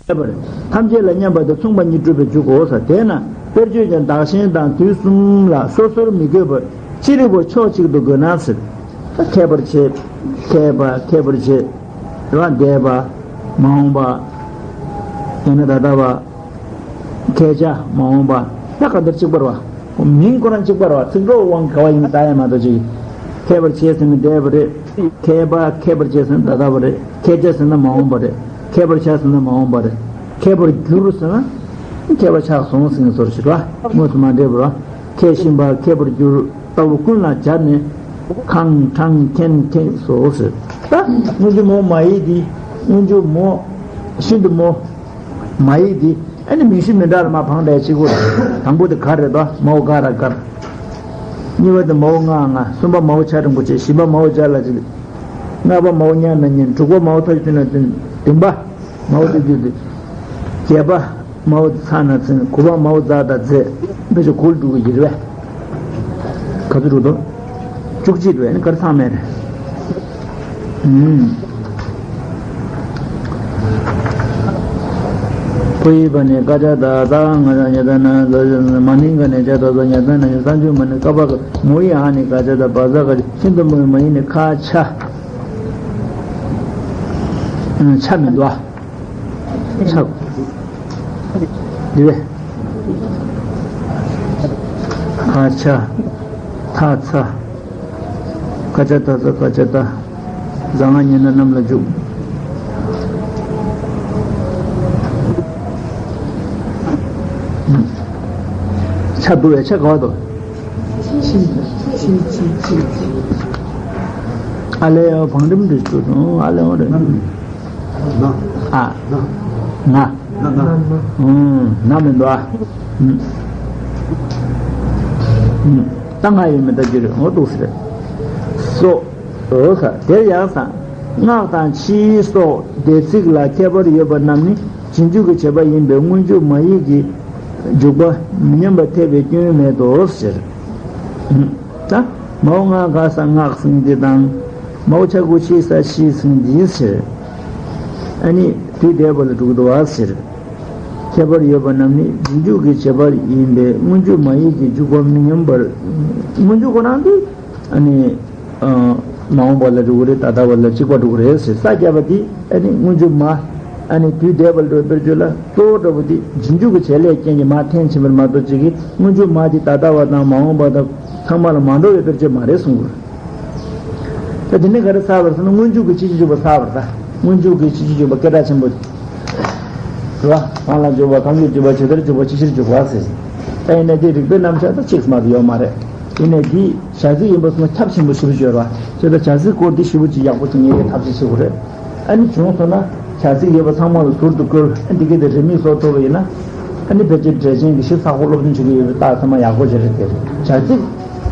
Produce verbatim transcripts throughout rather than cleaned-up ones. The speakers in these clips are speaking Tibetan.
ཁྱད་པར་ཐམས་ཅད་ལ་མཉམ་པ་དེ་མཚུངས་པ་ཉིད་སྒྲུབ་པའི་འཇུག་གོ་ས། དེས་ན་དཔེར་བརྗོད་ཀྱང་བདག་གཞན་དང་དུས་གསུམ་ལ་སོ་སོར་མི་དགོས་པར་ཅི་རིགས་པར་ཕྱོགས་གཅིག་ཏུ་དགོས་ན་ཟེར། ད་ཁྱད་པར་ཕྱེད། མཁས་པ། ཁྱད་པར་ཕྱེད། རེད་བ། འདས་པ། མ་འོངས་པ། ཡང་ན་ད་ལྟ་བ། ཁྱད་ཆ། མ་འོངས་པ། ད་ག་འདིར་གཅིག་པ་རེད་བ། མིང་ཁོ་རང་གཅིག་པ་རེད་བ། ཚིག་གྲོགས་དབང་གིས་ག་བ་ཡིན་ན་ད་ཡ་མ་གཏོགས་ཅིག་ཁྱད་པར་ཕྱེད་ཟེར་ན་འདས་པ་རེད། མཁས་པ། ཁྱད་པར་ཕྱེད་ཟེར་ན་ད་ལྟ་བ་རེད། ཁྱད་ཆ་ཟེར་ན་མ་འོངས་པ་རེད། ཁྱད་པར་ཆ་ཟེར་ན་མ་འོངས་པ་རེད། ཁྱད་པར་འགྱུར་ཟེར་ན། ཁྱད་པར་ཆགས་སོང་ཟེར་ནས་བཟོ་ཞིག་ལ་དངོས་སུ་མ་འདྲེས་པར། ཁྱད་ཤེས་པ། ཁྱད་པར་འགྱུར་ལྟ་བུ་ཀུན་ལ་སྦྱར་ནས། ཁེངས་དྲེགས་མཁན་མཁྱེན་སོགས་ཟེར། ད་སྔོན་འཇུག་མའོ་མ་ཡིག་འདི། སྔོན་འཇུག་མའོ། ཤིན་ཏུ་མའོ། མ་ཡིག་འདི། ཨ་ནི་མིང་གཞི་མི་འདྲ་ལ་མར་བགྲངས་བསྡད་ཅིག་གོ། དང་པོ་དེ་ག་རེད་དོ། མའོ་ག་ར་གར། གཉིས་པ་དེ་མའོ་ང་ང་། གསུམ་པ་མའོ་ཆ་འགྲེང་བུ་ཆེ། བཞི་པ་མའོ་ཅ་ལ་ཅིག། ལྔ་པ་མའོ་ཉ་ན་ཉན། དྲུག་པ་མའོ་ཐ་ཆུ་ན་ཐུན། བདུན་པ་མའོ་ཏི་ཏི་ཏི། བརྒྱད་པ་མའོ་ཚ་ན་ཚིན། དགུ་པ་མའོ་ཛ་ད་ཛེ། འདི་ཚོ་གོ་ལ་འགྲོ་གི་ཡིན་རེད་པས། ག་ཚོད་འགྲོ་འདུག་བཅུ་གཅིག་འགྲོ། ཨ་ནི་ག་རེ་ཚང་མེད་རེད། ཨུམ། ཕོ་ཡིག་པ་ནས་ཀ་ཅ་ད་ཙ། ང་ཉ་ད་ན་ཛ། མ་ནིང་ག་ནས་ཅ་ད་ཙ། ཉ་ད་ན་ཉ། གསང་འཇུག་མ་ནས་ཀ་པ་ག། མོ་ཡི་འ་ནས་ག་ཅ་ད། བ་ཟ་ག་ཅ། ཤིན་ཏུ་མོ་ཡི་མ་ཡི་ནས་ཁ་ཆ། ཨུམ། ཆ་མི་འདུག་ཨ། ཆ། འདི་བས། ཁ་ཆ། ཐ་ཚ། ཀ་ཅ་ད་ཙ། ཀ་ཅ་ད། ཛ་ང་ཉ་ན་ནམ་ལ་འཇུག་ཆ་འདུག་བས། ཆ་ག་བ་འདུག་ཨ་ལས་ཡང་བང་རིམ་འདི་བཅུ་དང་། ཨ་ལས་འོང་རེད། ཨ། ང་། ང་། ང་། ཨུམ། ང་མི་འདུག་ཨ། ཨུམ། ཨུམ། ད་ང་ཡོད་མེད་ལྟ་རྒྱུ་རེད། འོ་འདུག་སེ་རེད། སོ། འོ་ས། དེར་ཡང་ས། སྔགས་དང་ཕྱིའི་སོགས་འདས་ཚིག་ལ་ཁྱད་པར་ཡོད་པ་རྣམས་ནི་རྗེས་འཇུག་གི་བྱེད་པ་ཡིན་པས་སྔོན་འཇུག་མ་ཡིག་གི་འཇུག་པ་མི་མཉམ་པར་འཐད་པའི་སྐྱོན་མེད་དོ་ཟེར། ད་མའོ་ང་ག་ས་སྔགས་ཟེར་འདི་དང་། མའོ་ཆ་གུ་ཤི་ས་ཤི་ཟེར་འདི་ཟེར། ཨ་ནི་དུས་འདས་པ་ལ་འགྲོ་གི་འདུག་བ་ཟེར། ཁྱད་པར་ཡོད་པ་རྣམས་ནི་རྗེས་འཇུག་གི་བྱེད་པ་ཡིན་པས་སྔོན་འཇུག་མ་ཡིག་གི་འཇུག་པ་མི་མཉམ་པར། སྔོན་འཇུག་ཁོ་རང་འདི་ཨ་ནི། ཨ། མ་འོངས་པ་ལ་འགྲོ་གི་རེད། ད་ལྟ་བ་ལ་གཅིག་པ་འགྲོ་གི་རེད་ཟེར། ས་བརྒྱབ་པ་འདི་ཨ་ནི་སྔོན་འཇུག་མ། ཨ་ནི་དུས་འདས་པ་ལ་འགྲོ་བའི་དཔེར་བརྗོད་ལ་གཙོ་བོ་འདྲ་པོ་འདི་རྗེས་འཇུག་གི་བྱེད་ལས་རྐྱེན་གྱིས་མར་འཐེན་ཕྱིན་པར་མ་གཏོགས་གཅིག་གིས་སྔོན་འཇུག་མ་འདི་ད་ལྟ་བ་དང་མ་འོངས་པ་དང་ཚང་མ་ལ་མ་འགྲོ་བའི་དཔེར་བརྗོད་མ་རེད་གསུང་གི་རེད། ད་དེ་ནས་ག་རེ་ཚར་བ་རེད་ཟེར་ན། སྔོན་འཇུག་གི་ཕྱི་རྒྱུ་འཇུག་པ་ཚར་བ་རེད། ད་སྔོན་འཇུག་གི་ཕྱི་རྒྱུ་འཇུག་པ་སྐད་གྲགས་ཆེན་པོ་རེད་བ། གང་ལ་འཇུག་པ། གང་གིས་འཇུག་པ། ཇི་ལྟར་འཇུག་པ། ཅི་ཕྱིར་འཇུག་པ་ཟེར། ད་ཡིན་ན་དེ་རིགས་པའི་རྣམ་གཞག་ད་གཅིག་མ་གཏོགས་ཡོད་མ་རེད། ཡིན་ནའི་འདི་བྱ་ཚིག་ཡིན་པ་སོང་ན་ཁྱབ་ཆེན་པོ་ཞེ་པོ་ཅིག་ཡོད་རེད་བ། བྱས་ཙང་བྱ་ཚིག་སྐོར་འདི་ཞེ་པོ་ཅིག་ཡག་པོ་ཅིག་ངེས་ཀྱི་ཐབས་ཤེས་བྱེད་དགོས་རེད། ཨ་ནི་བྱུང་སོང་ན་བྱ་ཚིག་ཡོད་པ་ཚང་མ་ལ་ཟུར་དུ་བཀོལ། ཨ། འདི་ག་དེ་རེ་མིག་སོགས་ཐོབ་པ་ཡིན་ན། ཨ་ནི་ཕལ་ཆེར་འགྲེལ་ཆེན་གྱི་ཞིབ་ཚགས་པོ་སློབ་སྦྱོང་བྱེད་ཀྱི་ཡོད་པའི་རྟགས་ཚང་མ་ཡག་པོ་ཞིག་རེད་དེ། བྱ་ཚིག་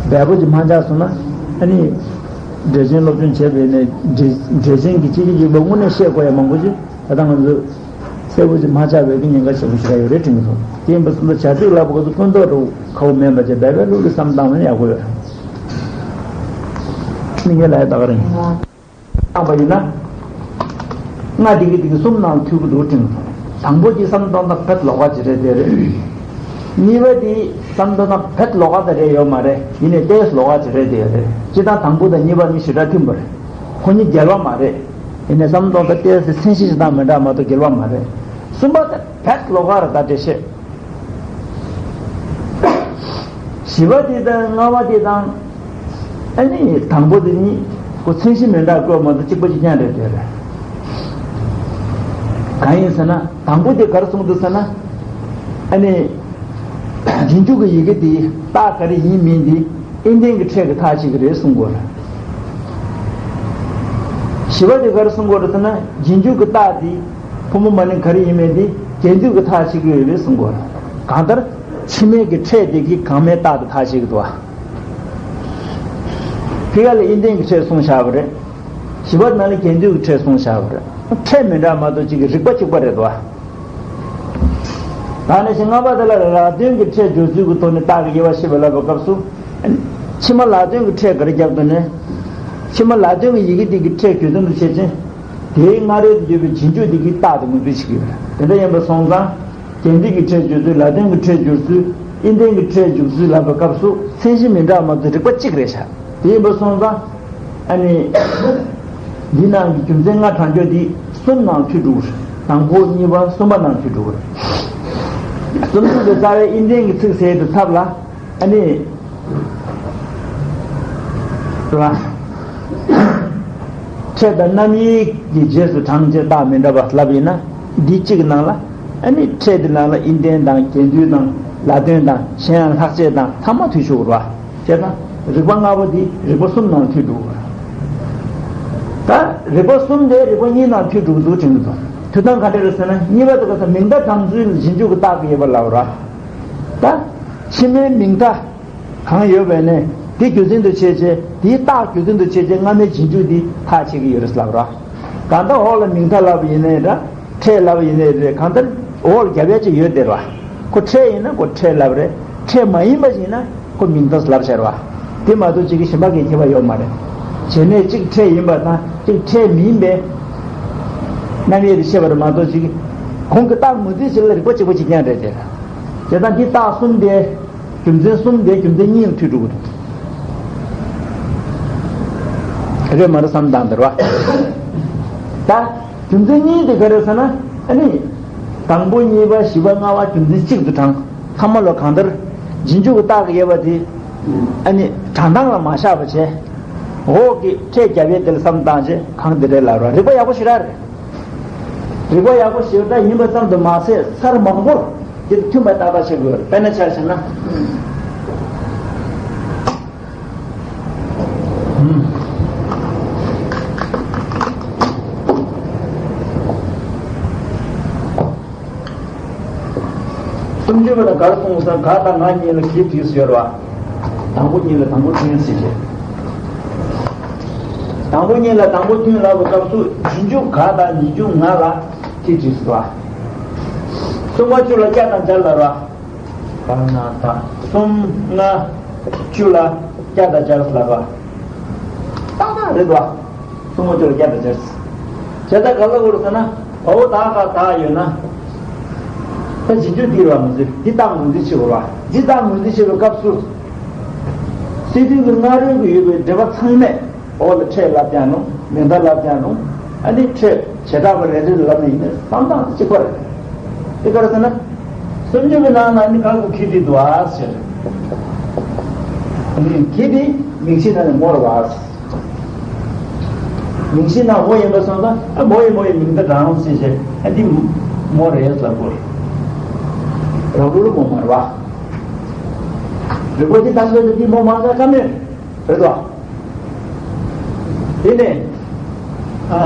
འབེལ་པོ་ཅིག་མ་ཆགས་སོང་ན། ཨ་ནི་འགྲེལ་ཆེན་སློབ་སྦྱོང་བྱས་པ་ཡིན་ན་འགྲེལ་འགྲེལ་ཆེན་གྱི་སྤྱི་ཆིངས་ཡིན་པ་དངོས་གནས་ཤེས་དགོས་ཡ་མང་པོ་ཅིག་ད་ལྟ་ང་ཚོས་གསལ་པོ་ཅིག་མ་ཆགས་པའི་གི་ཉེན་ཁ་ཆེན་པོ་ཞིག་ཡོད་རེད་དྲན་གྱི་འདུག་དེ་ཡིན་པ་སོང་ཙང་བྱ་ཚིག་ལབ་པ་ག་ཚོད་ཀུན་རྟོག་འདྲ་བོ་ཁ་བོ་མེད་པ་བྱས་འབེལ་པོའི་ལུགས་ལ་བསམ་བཏང་བ་ནི་ཡག་པོ་ཡོད་རེད། མི་ངན་ལ་ཡ་ད་ག་རེ་ཡིན། བཏང་བ་ཡིན་ན། ལྔ་འདི་གི་འདི་གི་གསུམ་ནང་མཐུད་ཀྱི་འདུག་དྲན་སོང་། དང་པོ་དེ་བསམ་བློ་བཏང་ན་བེད་ལོག་པ་ཅིག་རེད་དེ་རེད། གཉིས་པ་དེ་བསམ་བློ་བཏང་ན་བེད་ལོག་པ་དེ་རེད་ཡོད་མ་རེད། ཡིན་ནའི་ཏོག་ཙམ་ལོག་པ་ཅིག་རེད་དེ་རེད། སྤྱིར་བཏང་དང་པོ་དང་གཉིས་པ་གཉིས་ཞེ་དྲག་མཐུན་པ་རེད། ཁོ་གཉིས་འགལ་བ་མ་རེད། ཡིན་ནའི་བསམ་བློ་བཏང་ན་ཏོག་ཙམ་མཚན་གཞི་ཞིག་དང་མི་འདྲ་མ་གཏོགས་འགལ་བ་མ་རེད། གསུམ་པ་དེ་བེད་ལོག་པ་རེད་ད་འགྲེལ་བཤད། བཞི་པ་དེ་དང་ལྔ་པ་དེ་དང་། ཨ་ནི་དང་པོ་དེ་གཉིས་ཀོ་མཚན་གཞི་མི་འདྲ་བཀོད་མ་གཏོགས་གཅིག་པ་གཅིག་རྐྱང་རེད་དེ་རེད། གང་ཡིན་ཟེར་ན་དང་པོ་དེ་ག་རེ་གསུངས་འདུག་ཟེར་ན། ཨ་ནི་རྗེས་འཇུག་གི་ཡི་གེ་དེའི་རྟགས་ག་རེ་ཡིན་མིན་དེ་ཨིན་ལྡན་གྱི་ཕྲད་ཀྱིས་ཐག་བཅད་ཀྱི་རེད་གསུང་གི་ཡོད་རེད། བཞི་པ་དེ་ག་རེ་གསུང་གི་ཡོད་རེད་ཟེར་ན་རྗེས་འཇུག་གི་རྟགས་དེ་ཕོ་མོ་མ་ནིང་ག་རེ་ཡིན་མིན་དེ་རྗེས་འཇུག་གིས་ཐག་བཅད་ཀྱི་ཡོད་རེད་གསུང་གི་ཡོད་རེད། གང་ལྟར། ཕྱི་མའི་གི་ཕྲད་དེ་གིས་གོང་མའི་རྟགས་དེ་ཐག་བཅད་ཀྱི་འདུག་བ། ཕ་གི་ལ་ཨིན་ལྡན་གྱི་ཕྲད་གསུངས་བཞག་པ་རེད། བཞི་པ་ནང་ལ་རྗེས་འཇུག་གི་ཕྲད་གསུངས་བཞག་པ་རེད། ཕྲད་མི་འདྲ་མ་གཏོགས་གཅིག་གི་རིགས་པ་གཅིག་པ་རེད་དོ། ད་ནང་བཞིན་ལྔ་པ་དེ་ལ་ལ་དོན་གྱི་ཕྲད་སྦྱོར་ཚུལ་གྱི་ཐོག་ནས་རྟགས་ཀྱི་དབྱེ་བ་ཕྱེ་བ་ལབ་པའི་སྐབས་སུ། ཕྱི་མ་ལ་དོན་གྱི་ཕྲད་ག་རེ་རྒྱབ་འདུག་ནས། ཕྱི་མ་ལ་དོན་གྱི་ཡི་གེ་དེ་གི་ཕྲད་གྱོད་དོན་དུ་བྱེད་ཅིང་། དེའི་སྔ་རོལ་དུ་ཡོད་པའི་རྗེས་འཇུག་དེ་གིས་རྟགས་དེ་ངོས་འཛིན་བྱེད་ཀྱི་ཡོད་རེད། དེ་འདྲ་ཡིན་པ་སོང་ཙང་། རྒྱས་འབྲིང་གི་ཕྲད་སྦྱོར་ཚུལ། ལ་དོན་གྱི་ཕྲད་སྦྱོར་ཚུལ། དབྱེ་ལྡན་གྱི་ཕྲད་སྦྱོར་ཚུལ་ལབ་པའི་སྐབས་སུ་མཚན་གཞི་མི་འདྲ་བ་མ་གཏོགས་རིགས་པ་གཅིག་རེད་ཤག་དེ་ཡིན་པ་སོང་ཙང་། ཨ་ནི། འདི་ནང་གི་རྒྱུ་མཚན་ལྔ་དྲངས་རྒྱུ་འདི་གསུམ་ནང་འཐུས་འགྲོ་གི་རེད། དང་པོ། གཉིས་པ། གསུམ་པ་ནང་འཐུས་འགྲོ་གི་རེད། སུམ་ཅུ་པའི་རྩ་བའི་དབྱེ་ལྡན་གྱི་ཚིག་གསལ་དུ་ཚབ་ལ། ཨ་ནི། རེད་བ། ཕྲད་དང་རྣམ་དབྱེ་གི་རྗེས་སུ་འབྲང་བྱས་རྟགས་མི་འདྲ་བ་ལབ་ཡིན་ན། འདི་གཅིག་གི་ནང་ལ། ཨ་ནི་ཕྲད་དེ་ནང་ལ་དབྱེ་ལྡན་དང་རྒྱས་འདུས་དང་ལ་དོན་དང་གཞན་ཡང་ལྷག་བཅས་དང་ཚང་མ་འཐུས་ཆོག་གི་རེད་བ། བྱས་ཙང་རིགས་པ་ལྔ་པོ་འདི་རིགས་པ་གསུམ་ནང་འཐུས་འགྲོ་གི་རེད། ད་རིགས་པ་གསུམ་དེ་རིགས་པ་གཉིས་ནང་འཐུས་འགྲོ་གི་འདུག་དྲན་གྱི་འདུག་འཐུས་སྟངས་ག་འདྲ་རེད་ཟེར་ན། གཉིས་པ་དེ་ག་ས་མིང་མཐའ་དྲངས་ཚུལ་ལ་རྗེས་འཇུག་གི་རྟགས་ཀྱི་དབྱེ་བ་ལབ་ར། ད་ཕྱི་མའི་མིང་མཐའ་གང་ཡོད་པ་ནས་དེ་རྒྱུ་མཚན་དུ་བྱས་རྗེས། དེའི་རྟགས་རྒྱུ་མཚན་དུ་བྱས་རྗེས་སྔ་མའི་རྗེས་འཇུག་འདི་ཐག་བཅད་ཀྱི་ཡོད་རེད་ལབ་ར། གང་ལྟར་འོག་ལ་མིང་མཐའ་ལབ་པ་ཡིན་ནའི་འདྲ། ཕྲད་ལབ་པ་ཡིན་ནའི་རེད། གང་ལྟར་འོག་ལ་རྒྱབ་ཡ་ཅིག་ཡོད་དེ་རེད་བ། ཁོ་ཕྲད་ཡིན་ན་ཁོ་ཕྲད་ལབ་རེད། ཕྲད་མ་ཡིན་པ་ཞིག་ཡིན་ན་ཁོ་མིང་མཐའ་ལབ་བྱ་རེད་བ། དེ་མ་གཏོགས་གཅིག་གི་གཞན་པ་གི་ཁྱད་པར་ཡོད་མ་རེད། བྱས་ནས་གཅིག་ཕྲད་ཡིན་པ་དང་གཅིག་ཕྲད་མིན་པའི་རྣམ་དབྱེ་དེ་ཤེས་པ་རེད་མ་གཏོགས། གཅིག་གོང་གི་རྟགས་ངོས་འཛིན་བྱེད་ལ་རིགས་པ་གཅིག་པ་གཅིག་རྐྱང་རེད་དེ། བྱས་ཙང་འདི་རྟགས་གསུམ་དེ། རྒྱུ་མཚན་གསུམ་དེ་རྒྱུ་མཚན་གཉིས་ལ་འཐུས་འགྲོ་གི་འདུག་རེད་མ་རེད་བསམ་སྟངས་དེ་རེད་བ། ད་རྒྱུ་མཚན་གཉིས་དེ་ག་རེ་ཟེར་ན། ཨ་ནི། དང་པོ། གཉིས་པ། བཞི་པ། ལྔ་པ་རྒྱུ་མཚན་གཅིག་ཏུ་དྲངས། ཚང་མ་ལ་གང་ལྟར་རྗེས་འཇུག་གི་རྟགས་ཀྱི་དབྱེ་བ་དེ། ཨ་ནི་དྲངས་སྟངས་ལ་མ་བཞག་པ་བྱས། འོག་གི་ཕྲད་རྒྱབ་ཡས་དེ་ལ་བསམ་བཏང་བྱས་གང་དེ་རེད་ལབ་ར། རིགས་པ་ཡག་པོ་ཞེ་དྲག་རེད། རིགས་པ་ཡག་པོ་ཞེ་དྲག་ཡིན་པ་ཙམ་དུ་མ་ཟད། ཚར་མང་པོར་འདིར་མཐུན་པ་ཏག་ཏག་བྱེད་དགོས་རེད། དཔེར་ན་ཆ་བཞག་ན། སུམ་ཅུ་པ་ལ་ག་རེ་གསུངས་སོང་། ག་དང་ང་གཉིས་ལ་གི་བྲིས་སུ་ཡོད་རེད་བ། དང་པོ་གཉིས་ལ་དང་པོ་མཐུན་ཟེར་བྱས། དང་པོ་གཉིས་ལ་དང་པོ་མཐུན་ལབ་པའི་སྐབས་སུ་རྗེས་འཇུག་ག་དང་རྗེས་འཇུག་ང་ལ་གི་བྲིས་སུ་རེད་བ། གསུམ་པ་བཅུ་ལ་སྐྱ་དང་སྦྱར་ལབ་རེད་བ། ག་ན་ད་གསུམ་ལྔ་བཅུ་ལ་སྐྱ་དང་སྦྱར་ལབ་པ། ཏག་ཏག་རེད་བ། གསུམ་པ་བཅུ་ལ་སྐྱ་དང་སྦྱར། བྱས་ཙང་ག་ལ་གོ་རེད་ཟེར་ན། བའོ་ད་ག་ད་ཡོད་ན། ད་རྗེས་འཇུག་འདི་རེད་བ། ང་ཚོས་འདི་རྟགས་ངོས་འཛིན་བྱེད་དགོས་རེད་བ། འདི་རྟགས་ངོས་འཛིན་བྱེད་པའི་སྐབས་སུ། སི་ཏུ་གི་སྔ་རོལ་གྱི་ཡོད་པའི་འབྲེལ་བ་ཚང་མས། འོག་ལ་ཕྲད་ལབ་ཀྱང་རུང་། མིང་མཐའ་ལབ་ཀྱང་རུང་། ཨ་ནི་ཕྲད་བྱེ་བྲག་པ་རེ་རེ་ལ་ལབ་ནས་ཡིན་ན་བསམ་སྟངས་དེ་གཅིག་པ་རེད། དེ་ག་རེ་ཟེར་ན། སུམ་ཅུ་པའི་ནང་ན་ནི་ག་གི་གི་དེ་འདུག་ཨ་ཟེར། ཨ་ནི་གི་དེ་མིང་གཞི་ནང་ནས་མོ་རེད་བ། མིང་གཞི་ནང་མོ་ཡིན་པ་སོང་ཙང་། ཨ་མོ་ཡིན་མོ་ཡིན་མིང་མཐའ་དྲངས་ཟེར་བྱས། ཨ་འདི་མོ་རེད་ལབ་དགོས་རེད། རང་ལུགས་ལ་མོ་མ་རེད་བ། རིགས་པ་འདི་དང་པོ་དེ་འདི་མོ་མ་ཟེར་ཀ་མེད། རེད་དོ། དེ་ནས། ཨ།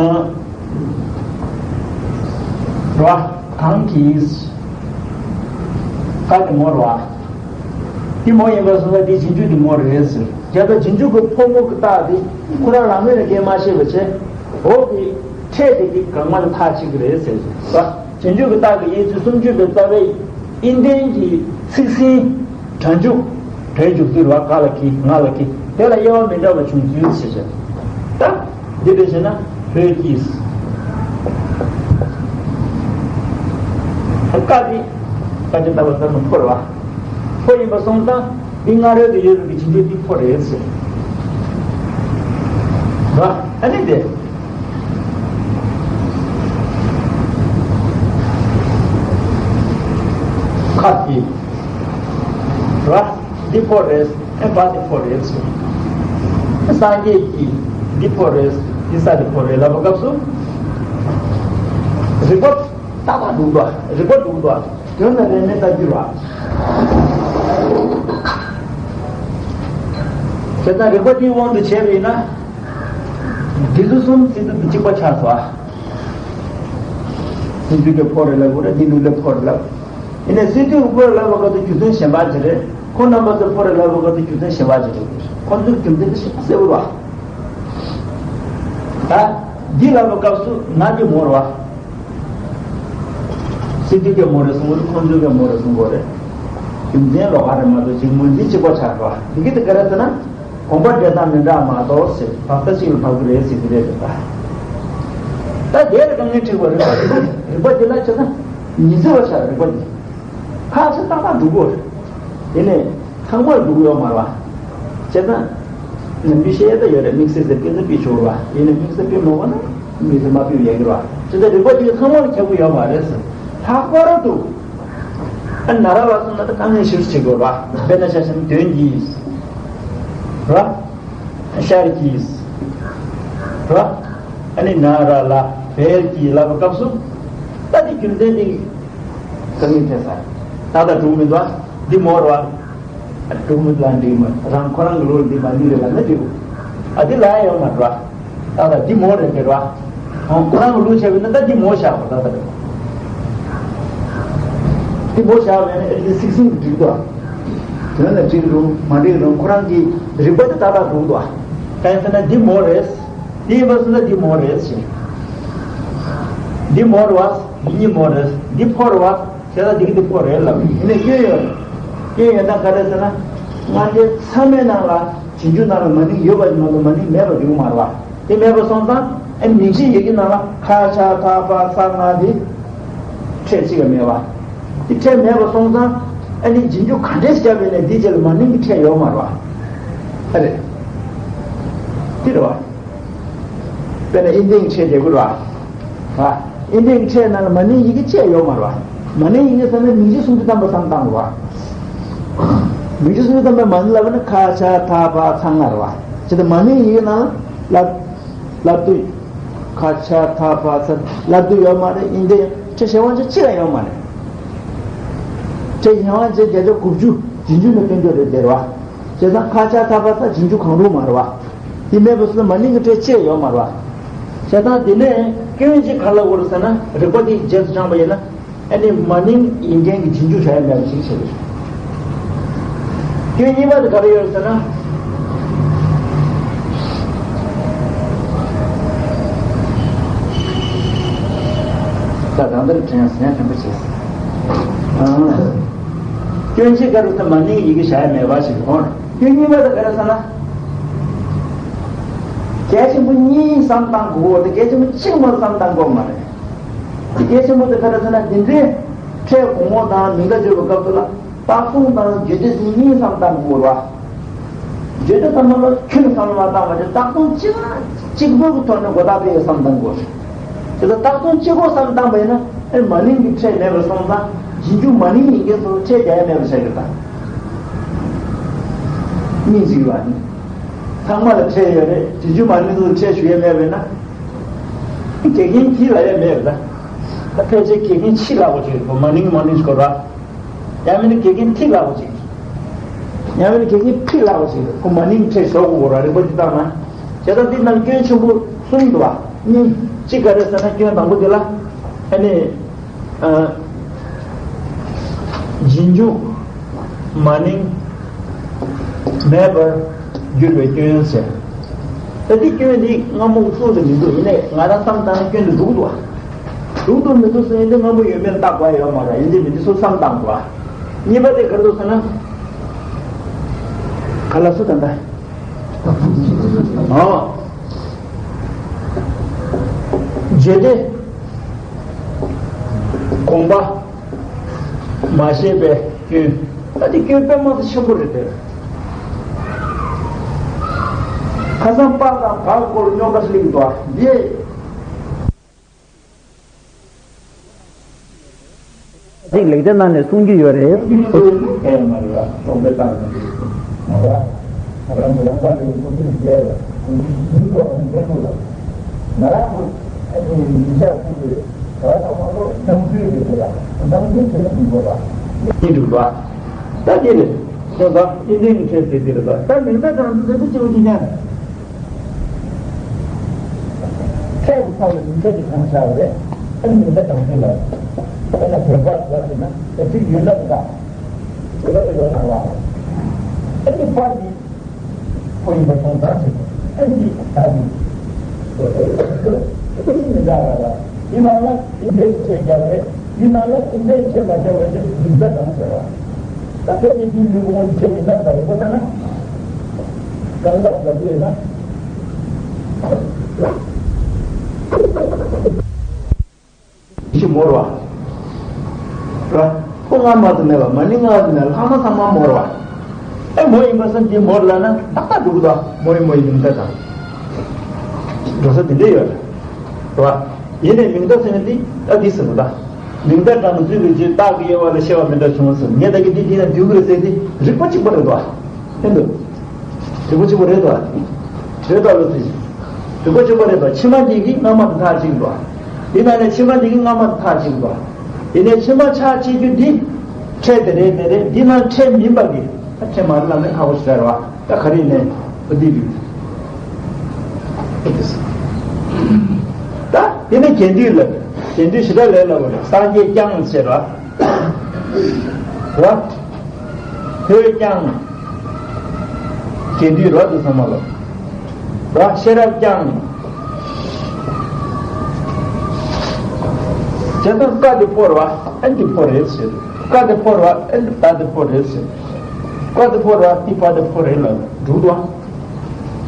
ར། གང་གིས། ཀ་དེ་མོ་ར། དེ་མོ་ཡིན་པ་སོང་ཙང་དེ་རྗེས་འཇུག་དེ་མོ་རེད་ཟེར། རྒྱ་ད་རྗེས་འཇུག་གི་ཕོ་མོ་གི་རྟགས་དེ་ཁོ་རང་རང་ངོས་ནས་སྐྱེ་མ་ཤེས་པ་བྱས། འོག་གི་ཕྲད་དེ་གི་གང་མ་ལ་ཐག་གཅིག་གི་རེད་ཟེར་ཟེར། རྗེས་འཇུག་གི་རྟགས་ཀྱི་དབྱེ་ཚུལ་སུམ་ཅུ་པའི་རྩ་བའི་དབྱེ་ལྡན་གྱི་ཚིག་ཟིན། སྒྲ་འཇུག་སྒྲའི་འཇུག་ཚུལ་རེད་བ། ག་ལ་གི། ང་ལ་གི། དེ་ལ་དབྱེ་བ་མི་འདྲ་བ་བྱུང་ཚུལ་ཞེས་བྱ། ད་འདི་འདྲ་བྱས་ན་བོད་ཀྱིས། ཀ་དེ་ཀ་ཅི་ལྟ་བུ་ལྟར་ན་ཕོ་རེད་བ། ཕོ་ཡིན་པ་སོང་ཙང་འདི་སྔ་རོལ་དུ་ཡོད་པའི་རྗེས་འཇུག་འདི་ཕོ་རེད་ཟེར། རེད་བ། ཨ་ནི་དེ། ཁ་དེ། ར། འདི་ཕོ་རེད། ཨེ་བ་འདི་ཕོ་རེད་ཟེར། སངས་རྒྱས་ཀྱིས་འདི་ཕོ་རེད། འདི་ས་འདི་ཕོ་རེད་ལབ་པའི་སྐབས་སུ། རིགས་པ་ཏག་ཏག་འདུག་པ། རིགས་པ་འདུག་པ། དོན་ལ་རེ་མེད་ལྟར་འགྱུར་བ། བྱས་ཙང་རིགས་པ་འདིའི་དབང་དུ་བྱས་པ་ཡིན་ན། འདི་ཚོ་གསུམ་སྲིད་དུ་གཅིག་པ་ཆགས་སོ། སྲིད་དུ་ཀྱི་ཕོ་རེད་ལབ་དགོས་རེད། འདི་ལུགས་ལ་ཕོ་རེད་ལབ། ཡིན་ནའི་སྲིད་དུ་ཕོ་རེད་ལབ་པ་ག་ཚོད་རྒྱུ་མཚན་གཞན་པ་ཅིག་རེད། ཁོང་རྣམ་པ་ཚོ་ཕོ་རེད་ལབ་པ་ག་ཚོད་རྒྱུ་མཚན་གཞན་པ་ཅིག་རེད། ཁོང་ཚོའི་རྒྱུ་མཚན་དེ་ཞིག་གསལ་པོ་རེད་བ། ད་འདི་ལབ་པའི་སྐབས་སུ་ང་འདི་མོ་རེད་བ། སྲིད་དུ་ཀྱི་མོ་རེད་གསུང་གི་རེད། ཁོང་ཚོའི་ཀྱི་མོ་རེད་གསུང་གི་རེད། རྒྱུ་མཚན་ལོགས་ཀ་རེད་མ་གཏོགས་ཅིག་ངོས་འཛིན་གཅིག་པ་ཆགས་རེད་བ། འདི་གི་དེ་ག་རེ་ཟེར་ན། དགོངས་པ་འགྲེལ་སྟངས་མི་འདྲ་མ་གཏོགས་ཟེར། བག་ཚ་གཅིག་ལ་བབས་ཀྱི་རེད་ཟེར་གྱི་རེད་ད། ད་དེ་ལ་དཀའ་ངལ་འཕྲད་པ་རིག་པ་འདི་རིག་པ་འདི་ལ་བྱས་ན་ཉི་ཚེ་བ་ཤར་རིག་པ་འདི་ཁ་ཚ་ཏག་ཏག་འགྲུབ་དགོས་རེད། དེ་ནས་ཚང་མར་འགྲུབ་ཡོད་མ་རེད་བ། བྱས་ན་ནམ་རྒྱུན་བཤད་ཡ་ད་ཡོད་རེད། དམིགས་བསལ་ཟེར་སྐད་ཆ་དཔེ་ཆོག་རེད་བ། ཡིན་ནའི་དམིགས་བསལ་དཔེ་མ་དགོས་ན་དམིགས་བསལ་མ་དཔེ་ཡག་གི་རེད་བ། བྱས་ཙང་རིག་པ་འདི་ཚང་མར་ཁྱབ་ཀྱི་ཡོད་མ་རེད་ཟེར། ལྷག་པར་དུ་ཨ་ན་ར་ལ་སོང་ན་ད་དཀའ་ངལ་ཞེ་པོ་ཅིག་འགོར་བ། དཔེར་ན་ཆ་བཞག་ན་དོན་གྱིས་ར། ཤར་གྱིས་ར། ཨ་ནི་ན་ར་ལ་བལ་གྱིས་ལབ་པའི་སྐབས་སུ། ད་འདི་རྒྱུ་མཚན་འདི་དཀའ་ངལ་འཕྲད་ས། ད་ལྟ་འགྲུབ་མི་འདུག་ཨ། འདི་མོ་ར་བ། འགྲུབ་མི་འདུག་ཨ། འགྲིག་མ་རང་ཁོ་རང་གི་ལུགས་འདི་མ་འགྲིག་རེད་ལབ་ན་འགྲིག་གོ། ཨ་འདི་ལ་ཡོང་མ་འགྲོ་ཨ། ད་ལྟ་འདི་མོ་རེད་དེ་ར། ཁོ་རང་གི་ལུགས་བྱས་པ་ཡིན་ན་ད་འདི་མོ་བཞག་པ་ད་ལྟ་རེད། འདི་མོ་བཞག་པ་ཡིན་ན་ཨེ་ཏི་སིག་སིན་འགྲིག་འདུག་ཨ། དོན་ལ་འགྲིག་རུང་མ་འགྲིག་རུང་ཁོ་རང་གི་རིག་པ་དེ་ཏག་ཏག་འགྲུབ་འདུག་ཨ། གང་ཡིན་ཟེར་ན་འདི་མོ་རེད། འདི་ཡིན་པ་སོང་ན་འདི་མོ་རེད་ཞེས། འདི་མོ་རེད་བ། འདི་གཉིས་མོ་རེད། འདི་ཕོ་རེད་བ། བྱས་ཙང་འདི་གི་འདི་ཕོ་རེད་ལབ། ཡིན་ནའི་སྐྱོན་ཡོད། སྐྱོན་ཡོད་ན་ག་རེ་ཟེར་ན། སྔ་ལྟས་ཚད་མའི་ནང་ལ་རྗེས་འཇུག་ནང་ལ་མ་ནིང་ཡོད་པ་ཡིན་ན་མ་ནིང་མེད་པ་འགྲིག་གི་མ་རེད་བ། དེ་མེད་པ་སོང་ཙང་ཨ་ནི་མིང་གཞི་ཡི་གེ་ནང་ལ་ཁ་ཆ་ཐ་ཕ་ཚ་ང་དེ་ཕྲད་གཅིག་ཀྱང་མེད་པ། དེ་ཕྲད་མེད་པ་སོང་ཙང་ཨ་ནི་རྗེས་འཇུག་ག་འདྲས་བརྒྱབ་ཡོད་ནའི་དེའི་རྗེས་ལ་མ་ནིང་གི་ཕྲད་ཡོད་མ་རེད་བ། ཨ་རེད། དེ་རེད་བ། དཔེར་ན་ཨིན་ཏིང་ཕྲད་རྒྱག་གི་རེད་བ། ཨ། ཨིན་ཏིང་ཕྲད་ནང་ལ་མ་ནིང་ཡི་གེ་ཕྲད་ཡོད་མ་རེད་བ། མ་ནིང་ཡི་གེ་ཟེར་ན་མིང་གཞི་སུམ་ཅུ་ཐམ་པ་བསམ་བཏང་དགོས་བ། མིང་གཞི་སུམ་ཅུ་ཐམ་པའི་མ་ནིང་ལབ་ན་ཁ་ཆ་ཐ་ཕ་ཚ་ང་རེད་བ། བྱས་ཙང་མ་ནིང་ཡི་གེ་ནང་ལ་ལབ་ལབ་དུས། ཁ་ཆ་ཐ་ཕ་ཚ་ལབ་དུས་ཡོད་མ་རེད། ཨིན་ཏིང་ཕྲད་གཞན་དབང་ཆ་གཅིག་ལ་ཡོད་མ་རེད། ཕྲད་གཞན་དབང་ཆ་བརྒྱ་ཆ་དགུ་བཅུ་རྗེས་འཇུག་ནས་སྟོན་རྒྱུ་རེད་དེ་རེད་བ། བྱས་ཙང་ཁ་ཆ་ཐ་ཕ་ཚ་རྗེས་འཇུག་གང་རུང་མ་རེད་བ། དེ་མེད་པ་སོང་ན་མ་ནིང་གི་ཕྲད་གཅིག་ཡོད་མ་རེད་བ། བྱས་ཙང་དེ་ནས་སྐྱོན་གཅིག་ག་ལ་དགོས་རེད་ཟེར་ན། རིག་པ་དེ་རྗེས་སུ་སྦྱངས་པ་ཡིན་ན་ཨ་ནི་མ་ནིང་ཡིན་མཁན་གྱི་རྗེས་འཇུག་བྱ་ཡ་མེད་པ་ཞིག་བྱེད་དགོས། སྐྱོན་གཉིས་པ་དེ་ག་རེ་ཡོད་ཟེར་ན། ད་ད་འདིར་དྲན་ཡང་ཟེར་ཡང་དྲན་པ་བྱས། ཨང་། སྐྱོན་གཅིག་ག་རེ་ཟེར་མ་ནིང་ཡི་གེ་བྱ་ཡ་མེད་པ་ཞིག་འོང་། སྐྱོན་གཉིས་པ་དེ་ག་རེ་ཟེར་ན། གལ་ཆེན་པོ་གཉིས་བསམ་བཏང་དགོས་འོ་དེ་གལ་ཆེན་པོ་གཅིག་མ་བསམ་བཏང་དགོས་མ་རེད། དེ་གལ་ཆེན་པོ་དེ་ག་རེ་ཟེར་ན་འདི་འདྲའི་ཕྲད་གོང་འོག་དང་མིང་བརྡ་བརྗོད་པའི་སྐབས་སུ་ལ། རྟགས་མཚུངས་དང་བརྗོད་བྱ་ཟེར་གཉིས་བསམ་བཏང་དགོས་རེད་བ། བརྗོད་བྱ་ཚང་མ་ལ་ཁྱོན་བསམ་བློ་མ་བཏང་བ་བྱས་རྟགས་མཚུངས་གཅིག་གཅིག་པོའི་གི་ཐོག་ནས་གོ་བརྡ་སྤེལ་བསམ་བཏང་དགོས་རེད། དེ་ལྟར་རྟགས་མཚུངས་གཅིག་པོ་བསམ་བཏང་བ་ཡིན་ན་ཨེ་མ་ནིང་གི་ཕྲད་མེད་པར་སོང་ཙང་རྗེས་འཇུག་མ་ནིང་ཡིན་མཁན་ཚོ་ལ་ཕྲད་རྒྱག་ཡ་མེད་པ་ཆགས་ཀྱི་རེད་ད། གཉིས་འཛིན་པ་ནི། ཚང་མ་ལ་ཕྲད་ཡོད་རེད། རྗེས་འཇུག་མ་ནིང་ཚོ་ལ་ཕྲད་ཞུ་ཡ་མེད་པ་ཡིན་ན། དགེ་རྒན་གྱིས་ལབ་ཡ་མེད་རེད་ད། ད་ཕལ་ཆེར་དགེ་རྒན་ཕྱིས་ལབ་དགོས་ཀྱི་རེད། མ་ནིང་མ་ནིང་སྐོར་ར། ཡང་མིན་ན་དགེ་རྒན་ཕྲད་ལབ་དགོས་ཀྱི་རེད། ཡང་མིན་ན་དགེ་རྒན་ཕྲད་ལབ་དགོས་ཀྱི་རེད། ཁོ་མ་ནིང་ཕྲད་ཞོག་གོ་ར། རིག་པ་འདི་བཏང་ན། བྱས་ཙང་འདི་ནང་སྐྱོན་ཆེན་པོ་གསུམ་འདུག་བ། གཉིས། གཅིག་ག་རེ་ཟེར་ན་སྐྱོན་དང་པོ་འདི་ལ། ཨ་ནི། ཨ། རྗེས་འཇུག་མ་ནིང་མེད་པར་འགྱུར་བའི་སྐྱོན་ཟེར། ད་འདི་སྐྱོན་འདི་སྔ་མོ་གསུངས་ཏེ་མི་འདུག་ཡིན་ནའི་ང་རང་བསམ་བཏང་ན་སྐྱོན་འདི་འདུག་འདུག་བ། འདུག་འདུག་མི་འདུག་ཟེར་ཡིན་ཏེ་སྔ་མོ་ཡོད་མེད་ལ་བརྟག་པ་ཡོད་མ་རེད། ཡིན་ཏེ་མི་འདི་ཚོ་བསམ་བཏང་དགོས་བ། གཉིས་པ་དེ་ག་རེ་འདུག་ཟེར་ན། ག་ལ་སུ་ད་ལྟ། ཨ། བརྗོད་བདེ། དགོངས་པ། མ་ཤེས་པའི་སྐྱོན། ད་དེ་སྐྱོན་དཔེ་མ་སྲིད་ཆེན་པོ་རེད་དེ། ཁ་སང་པ་དང་བ་སྐོར་རྙོག་དྲ་སླེབས་འདུག་བ། འདི། གཅིག་ལེགས་སྦྱར་ནང་ནས་གསུང་རྒྱུ་ཡོད་རེད། ཡིན་འདུག་བ། ད་དེ་ནི་ཁོ་ད་ཨིན་ཇིའི་ཕྲད་ཟེར་དེ་རེད་ད། ད་མིང་བརྡ་གྲངས་ཚོ་དེ་ཚོ་སྐྱེ་བོ་གཅིག་ཉན། ཕྲད་ཀྱི་ཚབ་ལ་མིང་བརྡ་ཅིག་གང་བཞག་རེད། ཨ་ནི་མིང་བརྡ་གྲངས་ཚོ་ལ། ཨ་ནི་བོད་པ་ཟེར་ཟེར་ན་དེ་ཚིག་ཡུལ་ལ་འདྲ། ཡུལ་ལ་ཡོད་ན་ལ། ཨ་ནི་པ་འདི་ཁོ་ཡིན་པ་སོང་ཙང་ཟེར། ཨ་ནི་ད་འདི་ཨ་ནི་མི་འདྲ་བ་ལ། ཡིན་ན་ལ་ཨིན་ཇིའི་ཕྲད་རྒྱག་རེད། ཡིན་ན་ལ་ཨིན་ཇིའི་ཕྲད་མ་རྒྱག་པ་ཅིག་མིང་བརྡ་གྲངས་ཟེར་བ། ད་ཁྱོད་ཀྱིས་འདིའི་ལུས་པོ་ཁོང་ཁྱེད་ཀྱིས་ལབ་དང་ཡོད་པ་ན། གང་ལྟར་ལབ་ཀྱི་ཡོད་ན། ཞིག་མོ་རེད་བ། རེད་བ། ཕོ་སྔ་མ་དུ་མེད་པ་མ་ནིང་སྔ་མ་དུ་མེད་པ་ལྷག་མ་ཚང་མ་མོ་རེད་བ། ཨེ་མོ་ཡིན་པ་སང་འདི་མོ་རེད་ལབ་ན་ཏག་ཏག་འགྲོ་གི་འདུག་མོ་ཡི་མོ་ཡི་མིང་བརྡ་དང་། འགྲོ་ས་དེ་འདྲས་ཡོད་རེད། རེད་བ། ཡིན་ནའི་མིང་བརྡ་ཟེར་ན་འདི་ད་འདི་ཟེར་བ་ད། མིང་བརྡ་དང་བརྗོད་པའི་རྗེས་རྟགས་ཀྱི་དབྱེ་བ་ལ་ཤེས་པ་མི་འདྲ་བྱུང་ཟེར་ངས་ད་གི་འདི་འདི་ན་འདུས་ཀྱི་རེད་ཟེར་ཏེ་རིགས་པ་གཅིག་པ་རེད་དོ། ཨེ་འདུག་རིགས་པ་གཅིག་པ་རེད་དོ། རེད་དོ་ལོ་ཚིག་རིགས་པ་གཅིག་པ་རེད་དོ། ཕྱི་མ་འདི་གི་སྔ་མ་དང་མཐའ་གཅིག་དོ། འདི་ན་ནས་ཕྱི་མ་འདི་གི་སྔ་མ་དང་མཐའ་གཅིག་དོ། དེ་ནས་ཕྱི་མ་ཆ་གཅིག་རྒྱུ་འདི་ཕྲད་དེ་རེད་དེ་རེད། འདི་ན་ཕྲད་མིན་པ་གི་ད་ཕྲད་མ་རེད་ལབ་ནས་ཁག་པོ་ཞིག་རེད་བ། ད་ག་རེ་ནས་བུ་འདི་རེད། ད་དེ་ནས་རྒྱན་སྡུད་ལ་རྒྱན་སྡུད་ཞེ་དྲག་ལས་སླ་བོ་རེད། སངས་རྒྱས་བསྐྱངས་ཟེར་བ། ར། ལྷོད་བསྐྱངས། རྒྱན་སྡུད་ར་དེ་ཚང་མ་ལ། ར་ཤེས་རབ་བསྐྱངས། བྱས་ཙང་ཀ་དེ་ཕོ་ར་བ་ཨན་དེ་ཕོ་རེད་ཟེར། ཀ་དེ་ཕོ་ར་བ་ཨན་དེ་ད་དེ་ཕོ་རེད་ཟེར། ཀ་དེ་ཕོ་ར་བ་ཏི་པ་དེ་ཕོ་རེད་ལ་འགྲུབ་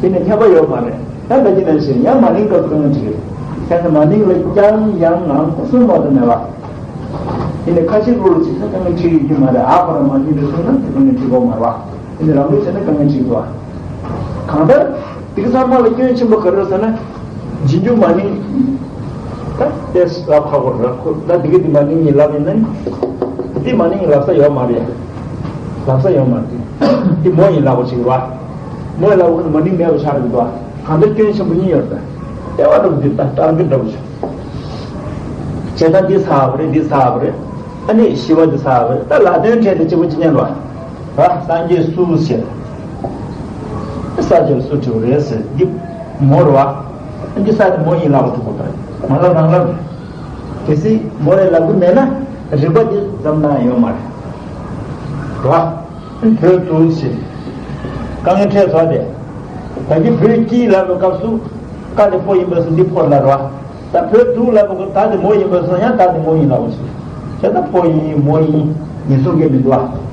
བ། དེ་ནི་ཁྱད་པར་ཡོད་མ་རེད། ད་ད་ཅི་ནས་ཤེས་ཡང་མ་ནིང་སྐབས་སུ་ཡང་བྲིས། ཁྱེད་ཚོ་མ་ནིང་ལ་ཀྱང་ཡང་ངང་གསུམ་མ་དུ་མེད་པ། དེ་ནི་ཁ་ཤས་རོ་ལ་ཅི་ཚོ་དཀའ་ངལ་འཕྲད་ཡོད་ཀྱི་མ་རེད། ཨ་ཁོ་ར་མ་ནིང་རེ་སོང་ན་དེ་དཀའ་ངལ་འཕྲད་དགོས་མ་རེད་བ། དེ་ནི་རང་ལུགས་བྱས་ན་དཀའ་ངལ་འཕྲད་དགོས་བ། གང་ལྟར་དེ་ག་ཚང་མ་ལ་སྐྱོན་ཆེན་པོ་ག་རེ་རེད་ཟེར་ན། རྗེས་འཇུག་མ་ནིང་། ད་དེ་ལབ་ཁག་པོ་རེད། ཁོ་ད་དེ་ག་དེ་མ་ནིང་ཡིན་ལབ་ཡིན་ན། དེ་མ་ནིང་ཡིན་ལབ་ས་ཡོད་མ་རེད། ལབ་ས་ཡོད་མ་རེད། དེ་མོ་ཡིན་ལབ་པ་ཞིག་རེད་བ། མོ་ཡིན་ལབ་པ་ཁོ་ན་མ་ནིང་མེད་པ་ཆགས་རེད་འདུག་བ། གང་ལྟར་སྐྱོན་ཆེན་པོ་གཉིས་ཡོད་རེད། ལྟེ་བ་འདྲ་པོ་འདི་ད་སྟངས་འདི་འདྲ་པོ་ཞིག་བྱས་ཙང་འདི་ཚར་བ་རེད། འདི་ཚར་བ་རེད། ཨ་ནི་བཞི་བ་འདི་ཚར་བ་རེད། ད་ལ་དོན་འཕྲད་དེ་གཅིག་པ་གཅིག་རྐྱང་རེད་བ། ར་སངས་རྒྱས་སུ་ཞེས། ས་ཆ་སུ་དྲི་བ་རེད་ཟེར་འདི་མོ་རེད་བ། འདི་ས་དེ་མོ་ཡིན་ལབ་པ་ཐུག་པ་དང་མ་ལབ་རང་ལབ་རེད། གལ་སྲིད་མོ་རེད་ལབ་གི་མེད་ན་རིགས་པ་འདི་འཛམ་ན་ཡོད་མ་རེད། ར་བོད་དུ་ཞེས། དཀའ་ངལ་འཕྲད་ཚར་ཏེ། ད་གིན་བོད་ཀྱི་ལབ་པའི་སྐབས་སུ་ཀ་དེ་ཕོ་ཡིན་པ་སོང་འདི་ཕོ་ལབ་ར། ད་བོད་དུ་ལབ་པ་ད་དེ་མོ་ཡིན་པ་སོང་ཡང་ད་དེ་མོ་ཡིན་ལབ་པ་ཞིག་བྱས་ད་ཕོ་ཡིན་མོ་ཡིན་ཉེན་སྲུང་གི་མི་འདུག་ཨ།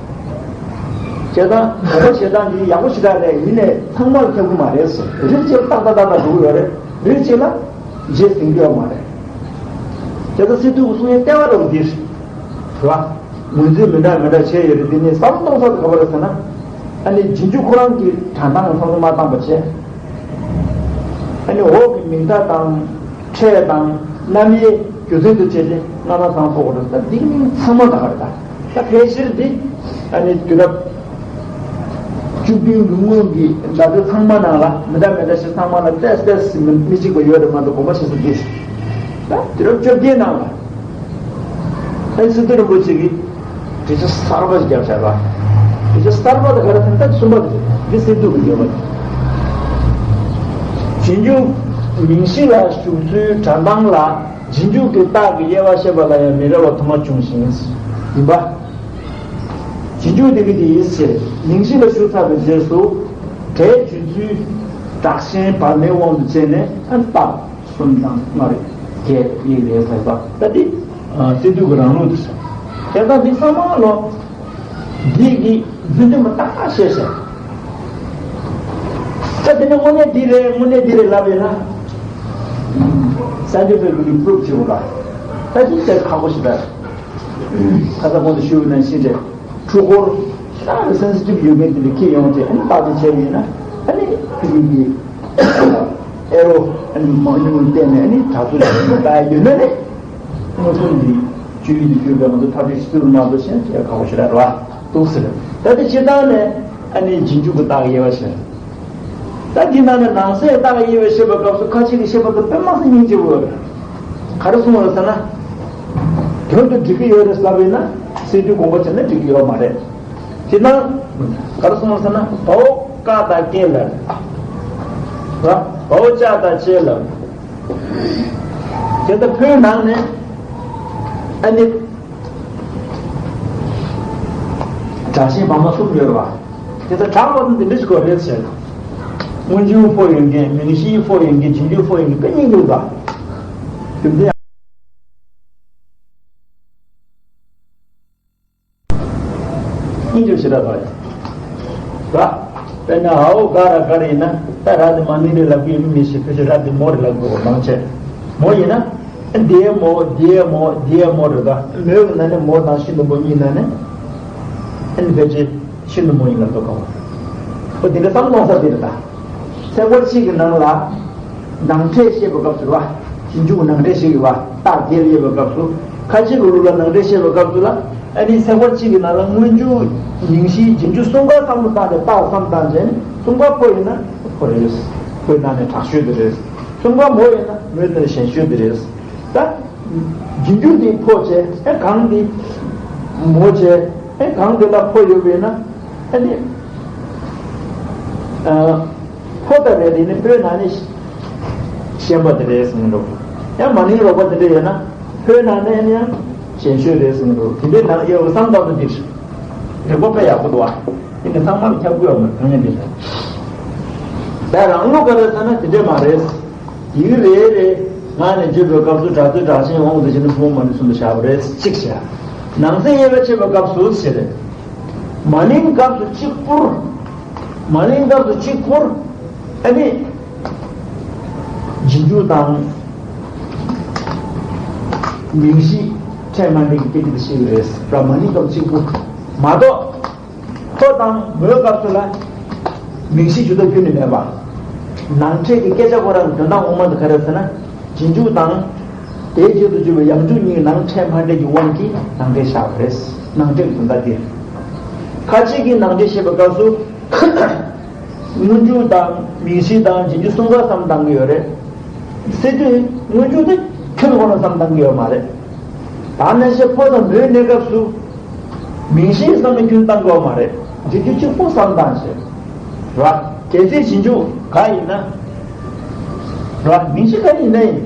བྱས་ད་གོམ་པ་བྱེད་སྟངས་འདི་ཡག་པོ་ཞེ་དྲག་རེད། ཡིན་ནའི་ཚང་མར་ཁྱབ་གི་མ་རེད་ཟེར། རིགས་གཅིག་ཏག་ཏག་ཏག་ཏག་འགྲོ་གི་ཡོད་རེད། རིགས་གཅིག་ལ་རྗེས་ཟིན་གི་ཡོད་མ་རེད། བྱས་ད་སི་ཏུ་གི་གསུང་ཡས་ལྟེ་བ་རུ་འདི་རེད་བ། ངོས་འཛིན་མི་འདྲ་མི་འདྲ་བྱས་ཡོད་རེད། འདི་ནས་བསམ་གཏོང་ས་དེ་ག་པར་རེད་ཟེར་ན། ཨ་ནི་རྗེས་འཇུག་ཁོ་རང་གི་དྲན་སྟངས་ལ་བསམ་བློ་མ་བཏང་པ་བྱས། ཨ་ནི་འོག་གི་མིང་བརྡ་དང་། ཕྲད་དང་། རྣམ་དབྱེ་རྒྱུ་མཚན་དུ་བྱས་ཏེ་སྔ་མ་ཚང་ཕོག་པ་རེད། ད་འདི་གི་མིང་ཚང་མ་ད་ག་རེད་ད། ད་ཕལ་ཆེར་འདི་ཨ་ནི་དུས་རབས་བཅུ་བདུན་གྱི་སྔོན་གྱི་བརྡ་སྤྲོད་ཚང་མ་ནང་ལ་མི་འདྲ་མི་འདྲ་ཞིག་ཚང་མ་ལ་ཏོག་ཙམ་མི་མི་གཅིག་པ་ཡོད་རེད་མ་གཏོགས་གོམས་པ་བྱེད་ས་འདི་རེད། ད་དུས་རབས་བཅོ་བརྒྱད་ནང་ལ། ཨ་ནི་སི་ཏུ་རིན་པོ་ཆེ་གིས་དྲི་ཆ་གསར་པ་ཞིག་བརྒྱབ་བཞག་པ། དྲི་ཆ་གསར་པ་དེ་ག་རེ་ཟེར་ན་ད་གསུམ་པ་དེ་རེད། འདི་སི་ཏུ་གི་དགོས་པ་དེ། རྗེས་འཇུག་མིང་གཞི་ལ་ཞུགས་ཚུལ་དྲན་སྟངས་ལ་རྗེས་འཇུག་གི་རྟགས་ཀྱི་དབྱེ་བ་ཤེས་པ་ལ་ཡང་མི་འདྲ་བ་དུ་མ་བྱུང་ཞིང་ཡིན་པ། རྗེས་འཇུག་དེ་གི་དེ་ཡིན་ཟེར་མིང་གཞི་ལ་ཞུགས་ཚར་བའི་རྗེས་སུ་སྒྲའི་བརྗོད་ཚུལ་དྲག་ཞན་བར་མའི་དབང་དུ་བྱས་ནས་ཨ་ནི་རྟགས། གསུམ་དང་ལྔ་རེད། བརྒྱད་གཉིས་རེད་ཟེར་བ་ད་འདི་སི་ཏུ་གི་རང་ལུགས་དེ་ཟེར། དེ་ལྟར་འདི་ཚང་མ་ལོ། འདི་གི་རྫུན་ལྡན་པ་ཏག་ཏག་བཤད་ཟེར། ད་དེ་ནས་དངོས་གནས་འདི་རེད་དངོས་གནས་འདི་རེད་ལབ་ཡོད་ན། སན་ཏི་ཕིག་ལི་པུ་རུབ་བྱེད་དགོས་ལ། ད་ཅི་ཟེར་ཁག་པོ་ཞིག་རེད། ཁ་ས་གོང་དུ་ཞུས་པ་ནང་བཞིན་རེད། འཕྲུལ་འཁོར་ཤ་སེན་སི་ཊིབ་ཡོད་མཁན་དེ་འདྲ་ཁྱེར་ཡོང་སྟེ་ཨ་ནི་བརྟག་དཔྱད་བྱས་པ་ཡིན་ན་ཨ་ནི་ཕི་གི་ཨེ་རོ་ཨ་ནི་མང་ཉུང་བལྟས་ནས་ཨ་ནི་དྲག་ཚུལ་ལ་ལྟ་ཡ་ཡོད་ན་ནི་དངོས་སུ་འདི་སྤྱོད་ཡུལ་དུ་གྱུར་པའི་ང་ཚོ་ཐབས་ཤེས་ཤིག་ཏུ་མ་གཏོགས་གཞན་ཅི་ཡང་ཁག་པོ་ཞིག་རེད་བ་འདུག་ཟེར། ད་དེ་སྤྱིར་བཏང་ནས་ཨ་ནི་རྗེས་འཇུག་གི་རྟགས་དབྱེ་བ་ཞེས། ད་འདི་ནང་ནས་ནང་གསེས་རྟགས་དབྱེ་བ་བཤད་པའི་སྐབས་སུ་ཁ་ཅིག་གིས་བཤད་པ་དང་དཔེ་མ་སྲིད་སྙིང་རྗེ་བོ་རེད། ག་རེ་གསུངས་པ་རེད་ཟེར་ན། དོན་དུ་འགྲིག་གི་ཡོད་རེད་ལབ་ཡིན་ན་སི་ཏུ་དགོངས་པ་བྱས་ན་འགྲིག་གི་ཡོད་མ་རེད། དེ་ན་ག་རེ་གསུངས་པ་ཟེར་ན་བའོ་ཀ་དང་ཀེ་ལ། བའོ་ཅ་དང་ཅེ་ལ། དེ་ལྟར་བོད་ནང་ནས་ཨ་ནི་དྲག་ཞན་བར་མ་གསུམ་ཡོད་རེད་བ། དེ་ལྟར་དྲག་པ་དང་དེ་འདྲ་ཞིག་གོ་རེད་ཟེར། སྔོན་འཇུག་ཕོ་ཡོད་མཁན་མིང་གཞིའི་ཕོ་ཡོད་མཁན་རྗེས་འཇུག་ཕོ་ཡོད་མཁན་དཔེ་སྙིང་རྗེ་བ། རྒྱུ་མཚན། སྙིང་རྗེ་ཞེ་དྲག་དང་ཡང་། ར། དཔེར་ན་འའོ་ག་ར་ག་རེ་ཡིན་ན་ད་ར་དེ་མ་ནིང་རེད་ལབ་གི་ཡོད་མི་མི་ཤེས། ཕལ་ཆེར་ར་དེ་མོ་རེད་ལབ་དགོས་པ་མང་ཆེ། མོ་ཡིན་ན། འདིའི་མོ། འདིའི་མོ། འདིའི་མོ་རེད་ད། མོའི་ནང་ནས་མོ་དང་ཤིན་ཏུ་མོ་གཉིས་ནང་ནས། ཨ་ནི་ཕལ་ཆེར་ཤིན་ཏུ་མོ་ཡིན་ལབ་དོ་ག་བ། ཨོ་དེ་འདྲ་བསམ་གཏོང་ས་དེ་རེད་ད། ཚེག་བར་གཅིག་གི་ནང་ལ། ནང་ཕྲད་བཤད་པའི་སྐབས་སུ་རེད་བ། རྗེས་འཇུག་ནང་ཕྲད་བཤད་ཀྱི་བ། རྟགས་བརྒྱད་དབྱེ་བའི་སྐབས་སུ། ཁ་ཅིག་གི་ལུགས་ལ་ནང་ཕྲད་བཤད་པའི་སྐབས་སུ་ལ། ཨ་ནི་ཚེག་བར་གཅིག་གི་ནང་ལ་སྔོན་འཇུག་མིང་གཞི་རྗེས་འཇུག་གསུམ་ཀ་བསམ་བློ་བཏང་སྟེ་རྟགས་བསམ་བཏང་རྗེས་ནི་གསུམ་ཀ་ཕོ་ཡིན་ན་ཕོ་རེད། ཕོའི་ནང་ནས་དྲག་ཤོས་དེ་རེད། གསུམ་ཀ་མོ་ཡིན་ན་མོའི་ནང་ནས་ཞན་ཤོས་དེ་རེད། ད། རྗེས་འཇུག་དེ་ཕོ་བྱས། ཨེ་གང་དེ་མོ་བྱས། ཨེ་གང་དེ་ལ་ཕོ་ཡོད་པས་ན། ཨ་ནི། ཨ། ཕོ་ལྟ་བས་དེ་ནི་ཕོའི་ནང་ནས་ཞན་པ་དེ་རེད་གསུངས་འགྲོ། ཡང་མ་ནིང་རོགས་པ་དེ་འདྲ་ཡོད་ན་ཕོའི་ནང་ནས་ནི་ཡང་ཞན་ཤོས་རེད་གསུངས་འགྲོ། དེ་འདྲའི་ནང་ཡོད་བསམ་སྟངས་དེ་འདིར་རིག་པ་དཔེ་ཡག་པོ་འདུག་བ། དེ་ནི་ཚང་མ་ལ་ཁྱབ་དགོས་ཡོད་མ་རེད། གང་ཡིན་དེ་ལ། ད་རང་ལུགས་ག་རེ་ཟེར་ན་དེ་འདྲས་མ་རེད། ཡིག་རེ་རེ་ངག་ནས་བརྗོད་པའི་སྐབས་སུ་སྒྲ་ཚུལ་སྒྲ་གཞན་དབང་དུ་བྱས་ནས་ཕུང་པོ་མ་ནིང་གསུམ་དུ་བཞག་པ་རེད། གཅིག་བྱས། ནང་གསེས་དབྱེ་བ་ཕྱེ་བའི་སྐབས་སུ་ཞེས་རེད། མ་ནིང་སྐབས་སུ་གཅིག་པུར། མ་ནིང་སྐབས་སུ་གཅིག་པུར། ཨ་ནི། རྗེས་འཇུག་དང་། མིང་གཞི་ཕྲད་མ་འདྲེས་ཀྱི་སྐད་ཅིག་ཏུ་ཤེས་ཀྱི་རེད་ར། མ་ནིང་སྐབས་གཅིག་པུ་མ་གཏོགས། ཕོ་དང་མོའི་སྐབས་སུ་ལ། མིང་གཞི་ཇི་ལྟར་ཁྱོན་ནས་མེད་པ། ནང་ཕྲད་ཀྱི་སྐད་ཆ་ཁོ་རང་གི་དོན་དག་ངོ་མ་དེ་ག་རེ་ཟེར་ན། རྗེས་འཇུག་དང་། དེའི་རྗེས་སུ་འཇུག་པའི་ཡང་འཇུག་གཉིས་ནང་ཕྲད་མ་ཕྲད་ཀྱི་དབང་གིས་ནང་ཕྲད་བཞག་པ་རེད། ནང་ཕྲད་ཀྱི་དོན་དག་འདིར། ཁ་ཅིག་གིས་ནང་ཕྲད་བཤད་པའི་སྐབས་སུ། སྔོན་འཇུག་དང་མིང་གཞི་དང་རྗེས་འཇུག་གསུམ་ཀ་བསམ་བཏང་གི་ཡོད་རེད། སྲིད་དུས་སྔོན་འཇུག་དེ་ཁྱོན་ཁོ་ན་བསམ་བཏང་གི་ཡོད་མ་རེད། ད་ནང་བཞིན་ཕོ་དང་མོའི་གནས་སྐབས་སུ། མིང་གཞི་བསམ་བློ་ཁྱོན་བཏང་དགོས་མ་རེད། རྗེས་འཇུག་གཅིག་པོ་བསམ་བཏང་ཞེས། ར། གལ་སྲིད་རྗེས་འཇུག་ག་ཡིན་ན། ར། མིང་གཞི་ག་ཡིན་ན་ཡིན།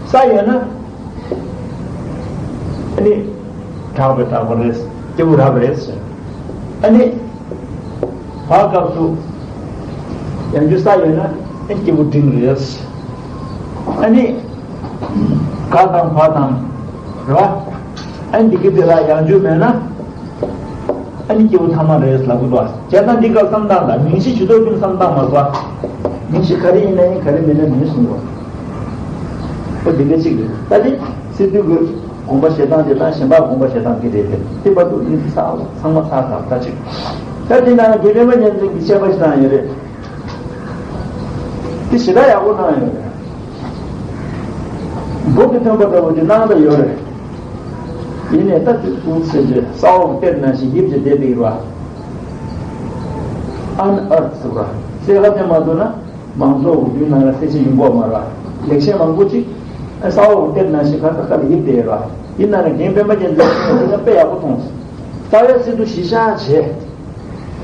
ས་ཡོད་ན། ཨ་ནི། དྲག་པའི་དྲག་པ་རེད། སྐྱེས་བུ་རགས་པ་རེད་ཟེར། ཨ་ནི། བ་སྐབས་སུ། ཡང་འཇུག་ས་ཡོད་ན། ཨ་སྐྱེས་བུ་འབྲིང་རེད་ཟེར། ཨ་ནི། ག་དང་བ་དང་། རེད་བ། ཨ་ནི་འདི་གི་དེ་ལ་ཡང་འཇུག་མེད་ན། ཨ་ནི་སྐྱེས་བུ་ཐ་མ་རེད་ལབ་གི་འདུག་བ། བྱས་ཙང་འདི་སྐབས་བསམ་སྟངས་ལ་མིང་གཞི་ཇི་ལྟར་ཀུན་བསམ་སྟངས་མ་གོ། མིང་གཞི་ག་རེ་ཡིན་ན་ཡིན། ག་རེ་མིན་ན་མིན་གསུང་གོ། ཨོ་འདི་འདྲ་ཅིག་རེད། ད་དེ་སི་ཏུ་གི་དགོངས་པ་བཞེས་སྟངས་དེ་དང་གཞན་པ་དགོངས་པ་བཞེས་སྟངས་དེ་རེད་དེ། དེ་བར་དུ་ཡིན་ས་ཚང་མ་ཚར་ཚར་ད་ཅིག་ད་དེ་ནང་དགེ་འཕེལ་མ་ཉན་ཚན་གྱི་བཤད་པ་ཞིག་དང་ཡོད་རེད། དེ་ཞེ་དྲག་ཡག་པོ་གནང་ཡོད་རེད། འབུ་གི་ཐོན་པ་འདྲ་བོ་ཅིག་གནང་ད་ཡོད་རེད། ཡིན་ནའི་ད་དུས་ཚོད་ཚེ་རྗེས་ས་འོག་གཏེར་ནང་བཞིན་ཡིབ་ཅིག་བསྡད་བསྡད་ཡོད་ར། Unearthed ཟེར་བ། གསལ་ཁ་ཐོན་མ་ཐུབ་ན་མང་ཚོགས་འོས་བསྡུའི་ནང་ལ་གསལ་བཤད་ཡོང་གི་ཡོད་མ་རེད་བ། ལེགས་བཤད་མང་པོ་ཅིག་ས་འོག་གཏེར་ནང་བཞིན་ག་ས་ག་ལ་ཡིབ་བསྡད་ཡོད་ར། ཡིན་ན་ནི་རྒན་པད་མ་རྒྱལ་མཚན་དེ་ལ་དཔེ་ཡག་པོ་མཐོང་སོང་། རྩ་བའི་སི་ཏུ་གཞི་བཞག་བྱས།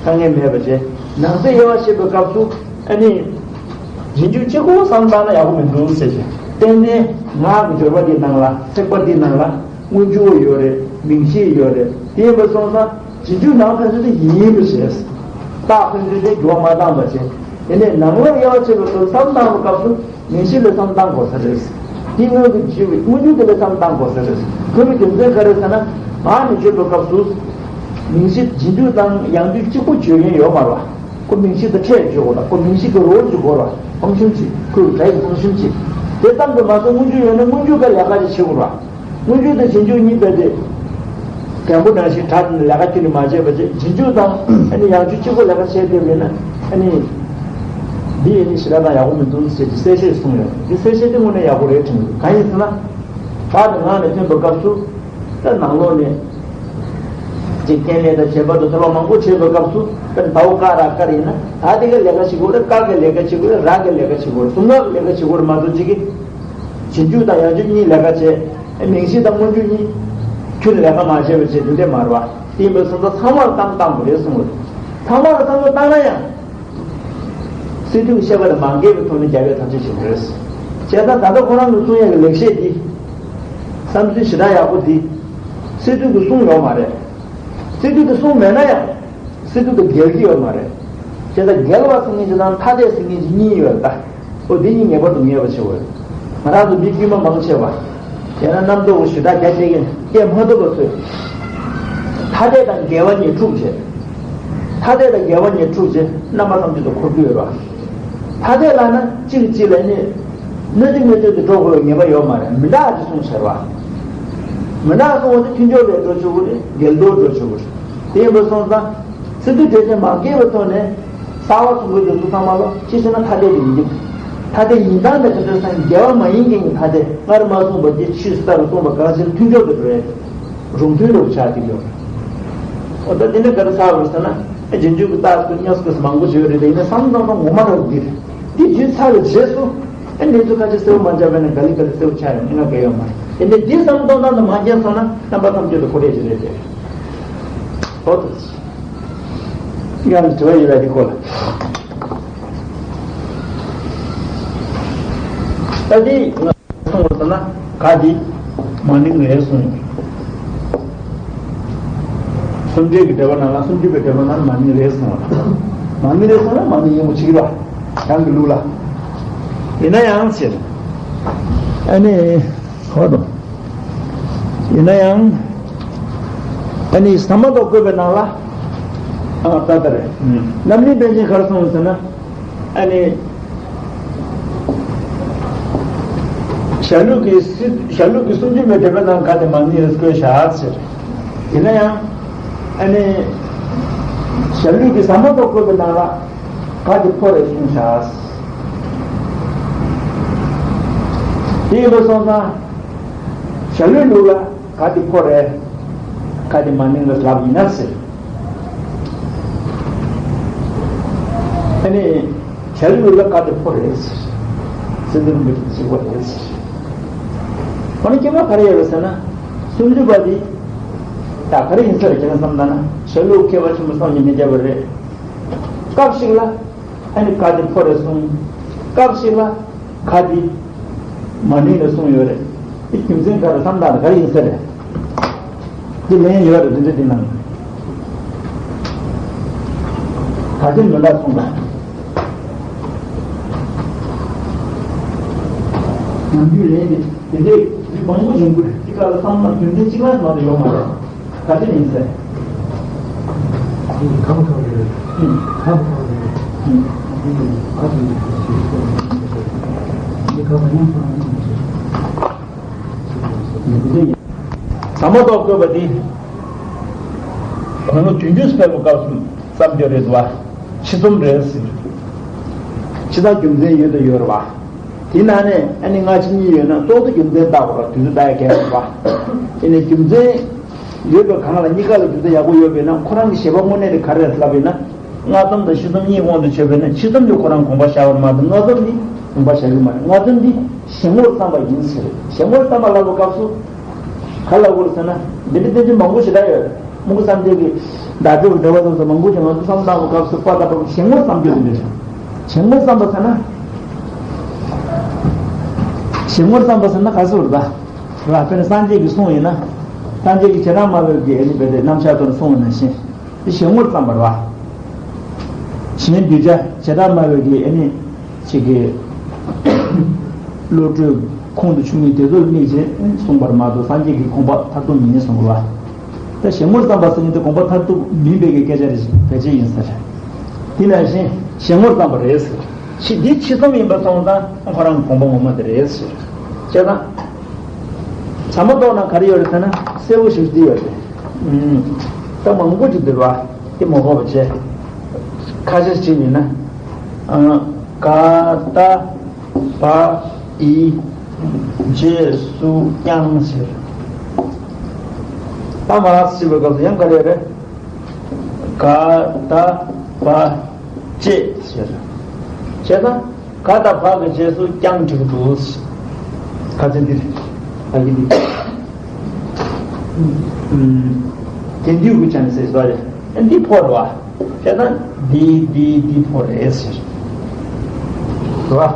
དཀའ་ངལ་མེད་པ་བྱས། ནང་གསེས་དབྱེ་བ་ཕྱེ་བའི་སྐབས་སུ་ཨ་ནི། རྗེས་འཇུག་གཅིག་པོ་བསམ་བཏང་ན་ཡག་པོ་མི་འདུག་ཟེར་གྱི། ཏན་ཏན་ངག་གི་སྦྱོར་བ་འདིའི་ནང་ལ་ཚེག་བར་འདིའི་ནང་ལ་སྔོན་འཇུག་ཡོད་རེད། མིང་གཞི་ཡོད་རེད། དེ་ཡིན་པ་སོང་ཙང་རྗེས་འཇུག་ནང་ཕན་ཚུན་དེ་ཡིན་པ་བྱས། རྟགས་ཕན་ཚུན་དེ་འགྱུར་བ་མ་བཏང་བ་བྱས། དེ་ནས་ནང་ལོགས་དབྱེ་བ་ཕྱེ་བའི་སྐབས་སུ་བསམ་བཏང་བའི་སྐབས་སུ། མིང་གཞི་ལ་བསམ་བཏང་དགོས་ས་རེད། དེ་སྔོན་གྱི་བརྗོད་པའི་སྔོན་འཇུག་དེ་ལ་བསམ་བཏང་དགོས་ས་རེད། དེ་ལ་རྒྱུ་མཚན་ག་རེ་ཟེར་ན། ངག་ནས་བརྗོད་པའི་སྐབས་སུ། མིང་གཞི་རྗེས་འཇུག་དང་ཡང་འཇུག་གཅིག་པུ་བརྗོད་མཁན་ཡོད་མ་རེད་བ། ཁོ་མིང་གཞི་དང་ཕྲད་བརྗོད་དགོས་རེད། ཁོ་མིང་གཞི་གི་རོལ་བརྗོད་དགོས་རེད་བ། ཕང་ཤུན་གཅིག་ཁོའི་སྒྲ་ཡི་ཕང་ཤུན་གཅིག་དེ་ཙམ་དུ་མ་ཟད་སྔོན་འཇུག་ཡོད་ན་སྔོན་འཇུག་ག་ལས་ཀ་ཅིག་བྱེད་དགོས་རེད་བ། སྔོན་འཇུག་དང་རྗེས་འཇུག་གཉིས་རྦད་དེ། རྒན་པོ་ནང་བཞིན་གྲ་དེ་ནས་ལས་ཀ་ཁྱོན་ནས་མ་བྱས་པ་བྱས། རྗེས་འཇུག་དང་ཨ་ནི་ཡང་འཇུག་གཅིག་པོ་ལས་ཀ་བྱས་བསྡད་པ་ཡིན་ན་ཨ་ནི། འདི་ཡིན་ནི་ཞེ་དྲག་དང་ཡག་པོ་མི་འདུག་ཟེར་གྱི་གསལ་བཤད་གསུངས་ཡོད། འདི་གསལ་བཤད་འདི་དངོས་གནས་ཡག་པོ་རེད་དྲན་གྱི་འདུག་གང་ཡིན་ཟེར་ན། བ་དང་ངག་ནས་ཐོན་པའི་སྐབས་སུ། ད་ནང་ལོགས་ནས། ཅིག་རྐྱེན་ལས་དང་བྱེད་པ་དང་ཐོས་པ་མང་པོ་བྱེད་པའི་སྐབས་སུ་ད་ཟླ་བོ་ཀ་ར་ཀར་ཡིན་ན་ད་དེ་གའི་ལས་ཀ་བྱེད་དགོས་རེད། ཀ་གི་ལས་ཀ་བྱེད་དགོས་རེད། ར་གི་ལས་ཀ་བྱེད་དགོས་རེད། གཟུངས་སྔགས་ཀྱི་ལས་ཀ་བྱེད་དགོས་རེད་མ་གཏོགས་ཅིག་གི་རྗེས་འཇུག་དང་ཡང་འཇུག་གཉིས་ལས་ཀ་བྱེད། མིང་གཞི་དང་སྔོན་འཇུག་གཉིས་ཁྱོན་ལས་ཀ་མ་བྱས་པ་བྱས་དེ་འདྲས་མ་རེད་བ། དེ་ཡིན་པའི་སོང་ཙང་ཚང་མར་བསམ་བཏང་དགོས་རེད་གསུངས་པ་རེད། ཚང་མར་བསམ་བློ་བཏང་ན་ཡང་། སི་ཏུ་གི་བཤད་པ་ལ་མ་འགལ་བའི་ཐོག་ནས་རྒྱབ་པའི་ཐབས་ཤེས་བྱེད་དགོས་རེད། བྱས་ཙང་ད་ལྟ་ཁོ་རང་གི་གསུང་ཡས་ཀྱི་ལེགས་བཤད་འདི། བསམ་ཚུལ་ཞེ་དྲག་ཡག་པོ་འདི། སི་ཏུ་གི་གསུང་ཡོད་མ་རེད། སི་ཏུ་གི་གསུང་མེད་ན་ཡང་། སི་ཏུ་དང་འགལ་གྱི་ཡོད་མ་རེད། བྱས་ཙང་འགལ་བ་ཟེར་མཁན་གྱི་ནང་ཐ་དད་ཟེར་མཁན་གྱི་གཉིས་ཡོད་ད། ཨོ་དེ་གཉིས་ངེས་པར་དུ་ངེས་པ་བྱེད་དགོས། ང་རང་ཚོ་མི་དཀྱུས་མ་མང་ཆེ་བ། དེ་ན་རྣམ་རྟོག་གི་ཞུ་དག་རྒྱ་བསྐྱེད་མཁན་སྐད་མ་ཐོབ་པ་ཚོས། ཐ་དད་དང་འགལ་བ་གཉིས་འཁྲུག་བྱས། ཐ་དད་དང་འགལ་བ་གཉིས་འཁྲུག་བྱས་རྣམ་པ་ཐམས་ཅད་དུ་འཁོར་གྱི་ཡོད་རེད་བ། ཐ་དད་ལབ་ན་གཅིག་གིས་གཅིག་ལ་ནི། གནོད་དེ་གནོད་དེ་དེ་འགྲོ་དགོས་པའི་ངེས་པ་ཡོད་མ་རེད། མི་འདྲ་དེ་གསུངས་ཟེར་བ། མི་འདྲ་གསུངས་པ་དེ་མཐུན་ཕྱོགས་ལ་འགྲོ་ཆོག་གི་རེད། འགལ་ཟླར་འགྲོ་ཆོག་གི་རེད། དེ་ཡིན་པ་སོང་ཙང་། སི་ཏུ་འགྲེལ་བྱེད་མ་འགལ་བའི་ཐོག་ནས་གསར་བ་གསུང་གི་འདུག་ཚང་མ་ལོ་ཅི་ཟེར་ན་ཐ་དད་དེ་ཡིན་གྱི། ཐ་དད་ཡིན་སྟངས་དེ་ག་ཚོད་སང་འགལ་བ་མ་ཡིན་མཁན་གྱི་ཐ་དད་སྔར་མ་གསུངས་པ་དེ་ཕྱིས་སུ་གསར་དུ་གསུངས་པ་གང་ཞིག་མཐུན་ཕྱོགས་དུ་འགྲོ་ཡ་རེད། རུང་མཐུན་ལུགས་ཆགས་ཀྱི་ཡོད། འོ་ད་དེ་ནས་ག་རེ་ཚར་བ་ཟེར་ན། རྗེས་འཇུག་གི་རྟགས་སུ་གཉིས་སུ་མང་པོ་བརྗོད་རེད་དེ་ཡིན་ན་བསམ་བློ་གཏོང་སྟངས་ངོ་མ་འདྲ་བོ་འདི་རེད། འདི་བརྗོད་ཚར་བའི་རྗེས་སུ། ཨེ་འདི་ཚོ་ཁ་ཆེ་གསལ་པོ་མ་ཆགས་པ་ན་ག་ལེ་ག་ལེ་གསལ་པོ་ཆགས་ཡོང་ང་གལ་ཡོད་མ་རེད། དེ་འདྲ་འདི་བསམ་བློ་གཏོང་སྟངས་དུ་མ་འགྱངས་སོང་ན་རྣམ་པ་ཐམས་ཅད་དུ་ཁོ་རེ་ཅི་རེད་དེ། འོ་ད། ཡང་དྲི་བ་ཡོད་པ་འདི་ཁོ་ལ། ད་འདི། གསུངས་པ་ཟེར་ན་ག་དེ་མ་ནིང་རེད་གསུངས། སུམ་འགྲེལ་གྱི་འགྲེལ་པ་ནང་ལ་སུམ་ཅུ་པའི་འགྲེལ་པ་ནང་ལ་མ་ནིང་རེད་གསུངས་པ། མ་ནིང་རེད་གསུངས་ན་མ་ནིང་ཡིན་པ་ཆགས་ཀྱི་རེད་བ། རང་གི་ལུགས་ལ། ཡིན་ན་ཡང་ཟེར། ཨ་ནི། ཧོ་དོ། ཡིན་ན་ཡང་། ཨ་ནི་ཟ་མ་ཏོག་བཀོད་པའི་ནང་ལ། ཨ་ད་ལྟ་རེད། རྣམ་སྨིན་པཎ་ཆེན་ག་རེ་གསུངས་ཟེར་ན། ཨ་ནི། ཞྭ་ལུགས་ཀྱི་སི་ཞྭ་ལུགས་ཀྱི་སུམ་ཅུ་པའི་འགྲེལ་པའི་ནང་ག་དེ་མ་ནིང་རེད་བཀོད་བཞག་ཟེར། ཡིན་ན་ཡང་། ཨ་ནི། ཞྭ་ལུགས་ཀྱི་ཟ་མ་ཏོག་བཀོད་པའི་ནང་ལ། ག་དེ་ཕོ་རེད་གསུངས་བཞག། དེ་ཡིན་པ་སོང་ཙང་། ཞྭ་ལུགས་ལུགས་ལ། ག་དེ་ཕོ་རེད། ག་དེ་མ་ནིང་རེད་ལབ་ཡིན་ན་ཟེར། ཨ་ནི། ཞྭ་ལུགས་ལ་ག་དེ་ཕོ་རེད་ཟེར། སེམས་ཙམ་མི་གཅིག་པ་རེད་ཟེར། ཨ་ནི་སྐྱེ་བ་ག་རེ་ཡོད་རེད་ཟེར་ན། སུམ་ཅུ་པ་འདི། ད་ག་རེ་ཡིན་ས་རེད་ཁྱེད་རང་བསམ་ད་ན་ཞྭ་ལུགས་མཁས་པ་ཆེན་པོ་བསམ་གྱིས་མི་ཁྱབ་པ་རེད། སྐབས་ཤིག་ལ། ཨ་ནི་ག་དེ་ཕོ་རེད་གསུངས། སྐབས་ཤིག་ལ། ག་དེ། མ་ནིང་རེད་གསུངས་ཡོད་རེད། དེ་རྒྱུ་མཚན་ག་རེ་བསམ་སྟངས་ག་རེ་ཡིན་ས་རེད། དེ་ལན་ཡོད་རེད་དེ་འདྲ་དེ་ནང་། ག་དེ་མི་འདྲ་གསུངས་པ། ནམ་རྒྱུན་ལན་དེ་དེ་འདྲའི་མི་མང་པོ་ཡོང་གི་རེད། དེ་ག་ལ་བསམ་ན་རྒྱུ་མཚན་གཅིག་ལ་མ་གཏོགས་ཡོད་མ་རེད། ག་དེ་ཡིན་ཟེར། ཁམས་ཁམས་རེད། ཁམས་ཁམས་རེད། ཁམས་ཁམས་རེད། ཟ་མ་ཏོག་བཀོད་པ་དེ། གོང་ལོ་བདུན་ཅུ་ཕེབས་པའི་སྐབས་སུ་བརྩམས་རྒྱུ་རེད་བ། ཕྱི་རྩོམ་རེད་ཟེར། ཕྱི་ད་རྒྱུ་མཚན་ཡོད་དུ་ཡོད་རེད་བ། དེ་ནང་ནས་ཨ་ནི་སྔ་ཕྱི་གཉིས་ཡོད་ན་ཏོག་ཏུ་རྒྱུ་མཚན་བཏགས་པ་ར་དུས་ཚོད་བཏགས་ཡ་གལ་ཡོད་པ། ཨ་ནི་རྒྱུ་མཚན་ཡོད་པའི་སྒང་ལ་གཉིས་ཀ་ལ་དུས་ཚོད་ཡག་པོ་ཡོད་པས་ན་ཁོ་རང་གི་བཞེད་པ་དངོས་གནས་དེ་ག་རེ་རེད་ལབ་ཡིན་ན། སྔ་རྩོམ་དང་ཕྱི་རྩོམ་གཉིས་དབང་དུ་བྱས་པས་ན་ཕྱི་རྩོམ་དེ་ཁོ་རང་དགོངས་པ་བཞག་པར་མ་གཏོགས་སྔ་རྩོམ་འདི་དགོངས་པ་བཞག་གི་མ་རེད། སྔ་རྩོམ་འདི་ཞལ་ངོར་བརྩམས་པ་ཡིན་ཟེར། ཞལ་ངོར་བརྩམས་པ་ལབ་པའི་སྐབས་སུ། ག་ལ་འུར་ཟེར་ན། འདི་འདྲ་བསྟན་བཅོས་མང་པོ་ཞེ་དྲག་ཡོད། སྨོན་གུ་བསམ་གཏན་གྱི་བརྡ་སྤྲོད་འགྲེལ་པ་སོགས་སུ་མང་པོ་ཞིག་ང་ཚོ་བསམ་བློ་བཏང་བའི་སྐབས་སུ་པ་དང་པོ་ཞལ་ངོར་བསམ་རྒྱུ་དེ་འདྲ་ཞིག་ཞལ་ངོར་བསམ་པ་ཟེར་ན། ཞལ་ངོར་བསམ་པ་ཟེར་ན་ག་ཟེར་བ་རེད་ད། ར་དཔེར་ན་སངས་རྒྱས་ཀྱི་གསུང་ཡིན་ན། སངས་རྒྱས་ཀྱི་བྱེ་བྲག་སྨྲ་བའི་གི་ཨ་ནི་བེ་དེ་རྣམ་གཞག་དོན་གསུང་བ་ནང་བཞིན། དེ་ཞལ་ངོར་བརྩམས་པ་རེད་བ། གཞན་གདུལ་བྱ་བྱེ་བྲག་སྨྲ་བའི་གི་ཨ་ནི། ཅིག་གི་བློ་གྲོས་ཁོང་དུ་ཆུད་མིན་དེ་ཚོར་དམིགས་བྱས་གསུངས་པར་མ་གཏོགས་སངས་རྒྱས་ཀྱི་དགོངས་པ་མཐར་ཐུག་མིན་གསུངས་པ། ད་ཞལ་ངོར་བརྩམས་པ་ཟེར་མཁན་དེ་དགོངས་པ་མཐར་ཐུག་མིན་པའི་གི་སྐད་ཆ་རེད། ཕལ་ཆེར་ཡིན་ས་རེད། དེ་ནང་བཞིན་ཞལ་ངོར་བརྩམས་པ་རེད་ཟེར། ཕྱི་འདི་ཕྱི་རྩོམ་ཡིན་པ་སོང་ཙང་ཁོ་རང་གི་དགོངས་པ་ངོ་མ་དེ་རེད་ཟེར། བྱས་ཙང་། ཟ་མ་ཏོག་ན་ག་རེ་ཡོད་རེད་ཟེར་ན་གསལ་པོ་ཞིག་འདི་ཡོད་རེད། ད་མང་པོ་ཅིག་འདུག་བ། དེ་མ་གོ་བ་བྱས། ཁ་ཤས་ཅིག་ཡིན་ན། ཨ། ག་ད་བ་ཨི་རྗེས་སུ་ཀྱང་ཟེར། ད་མ་ཟེར་བའི་སྐབས་སུ་ཡང་ག་རེ་རེད། ག་ད་བ་ཅེས་ཟེར། བྱས་ན། ག་དང་བ་གི་རྗེས་སུ་ཀྱང་འབྲི་གི་འདུག་ག་ཚོད་འདི་རེད། ཨ་ཡིན་འདི། དེ་འདུས་ཀྱི་ཅང་ཟེར་བ་རེད། འདི་ཕོ་རེད་བ། བྱས་ན་འདི་འདི་འདི་ཕོ་རེད་ཟེར། རེད་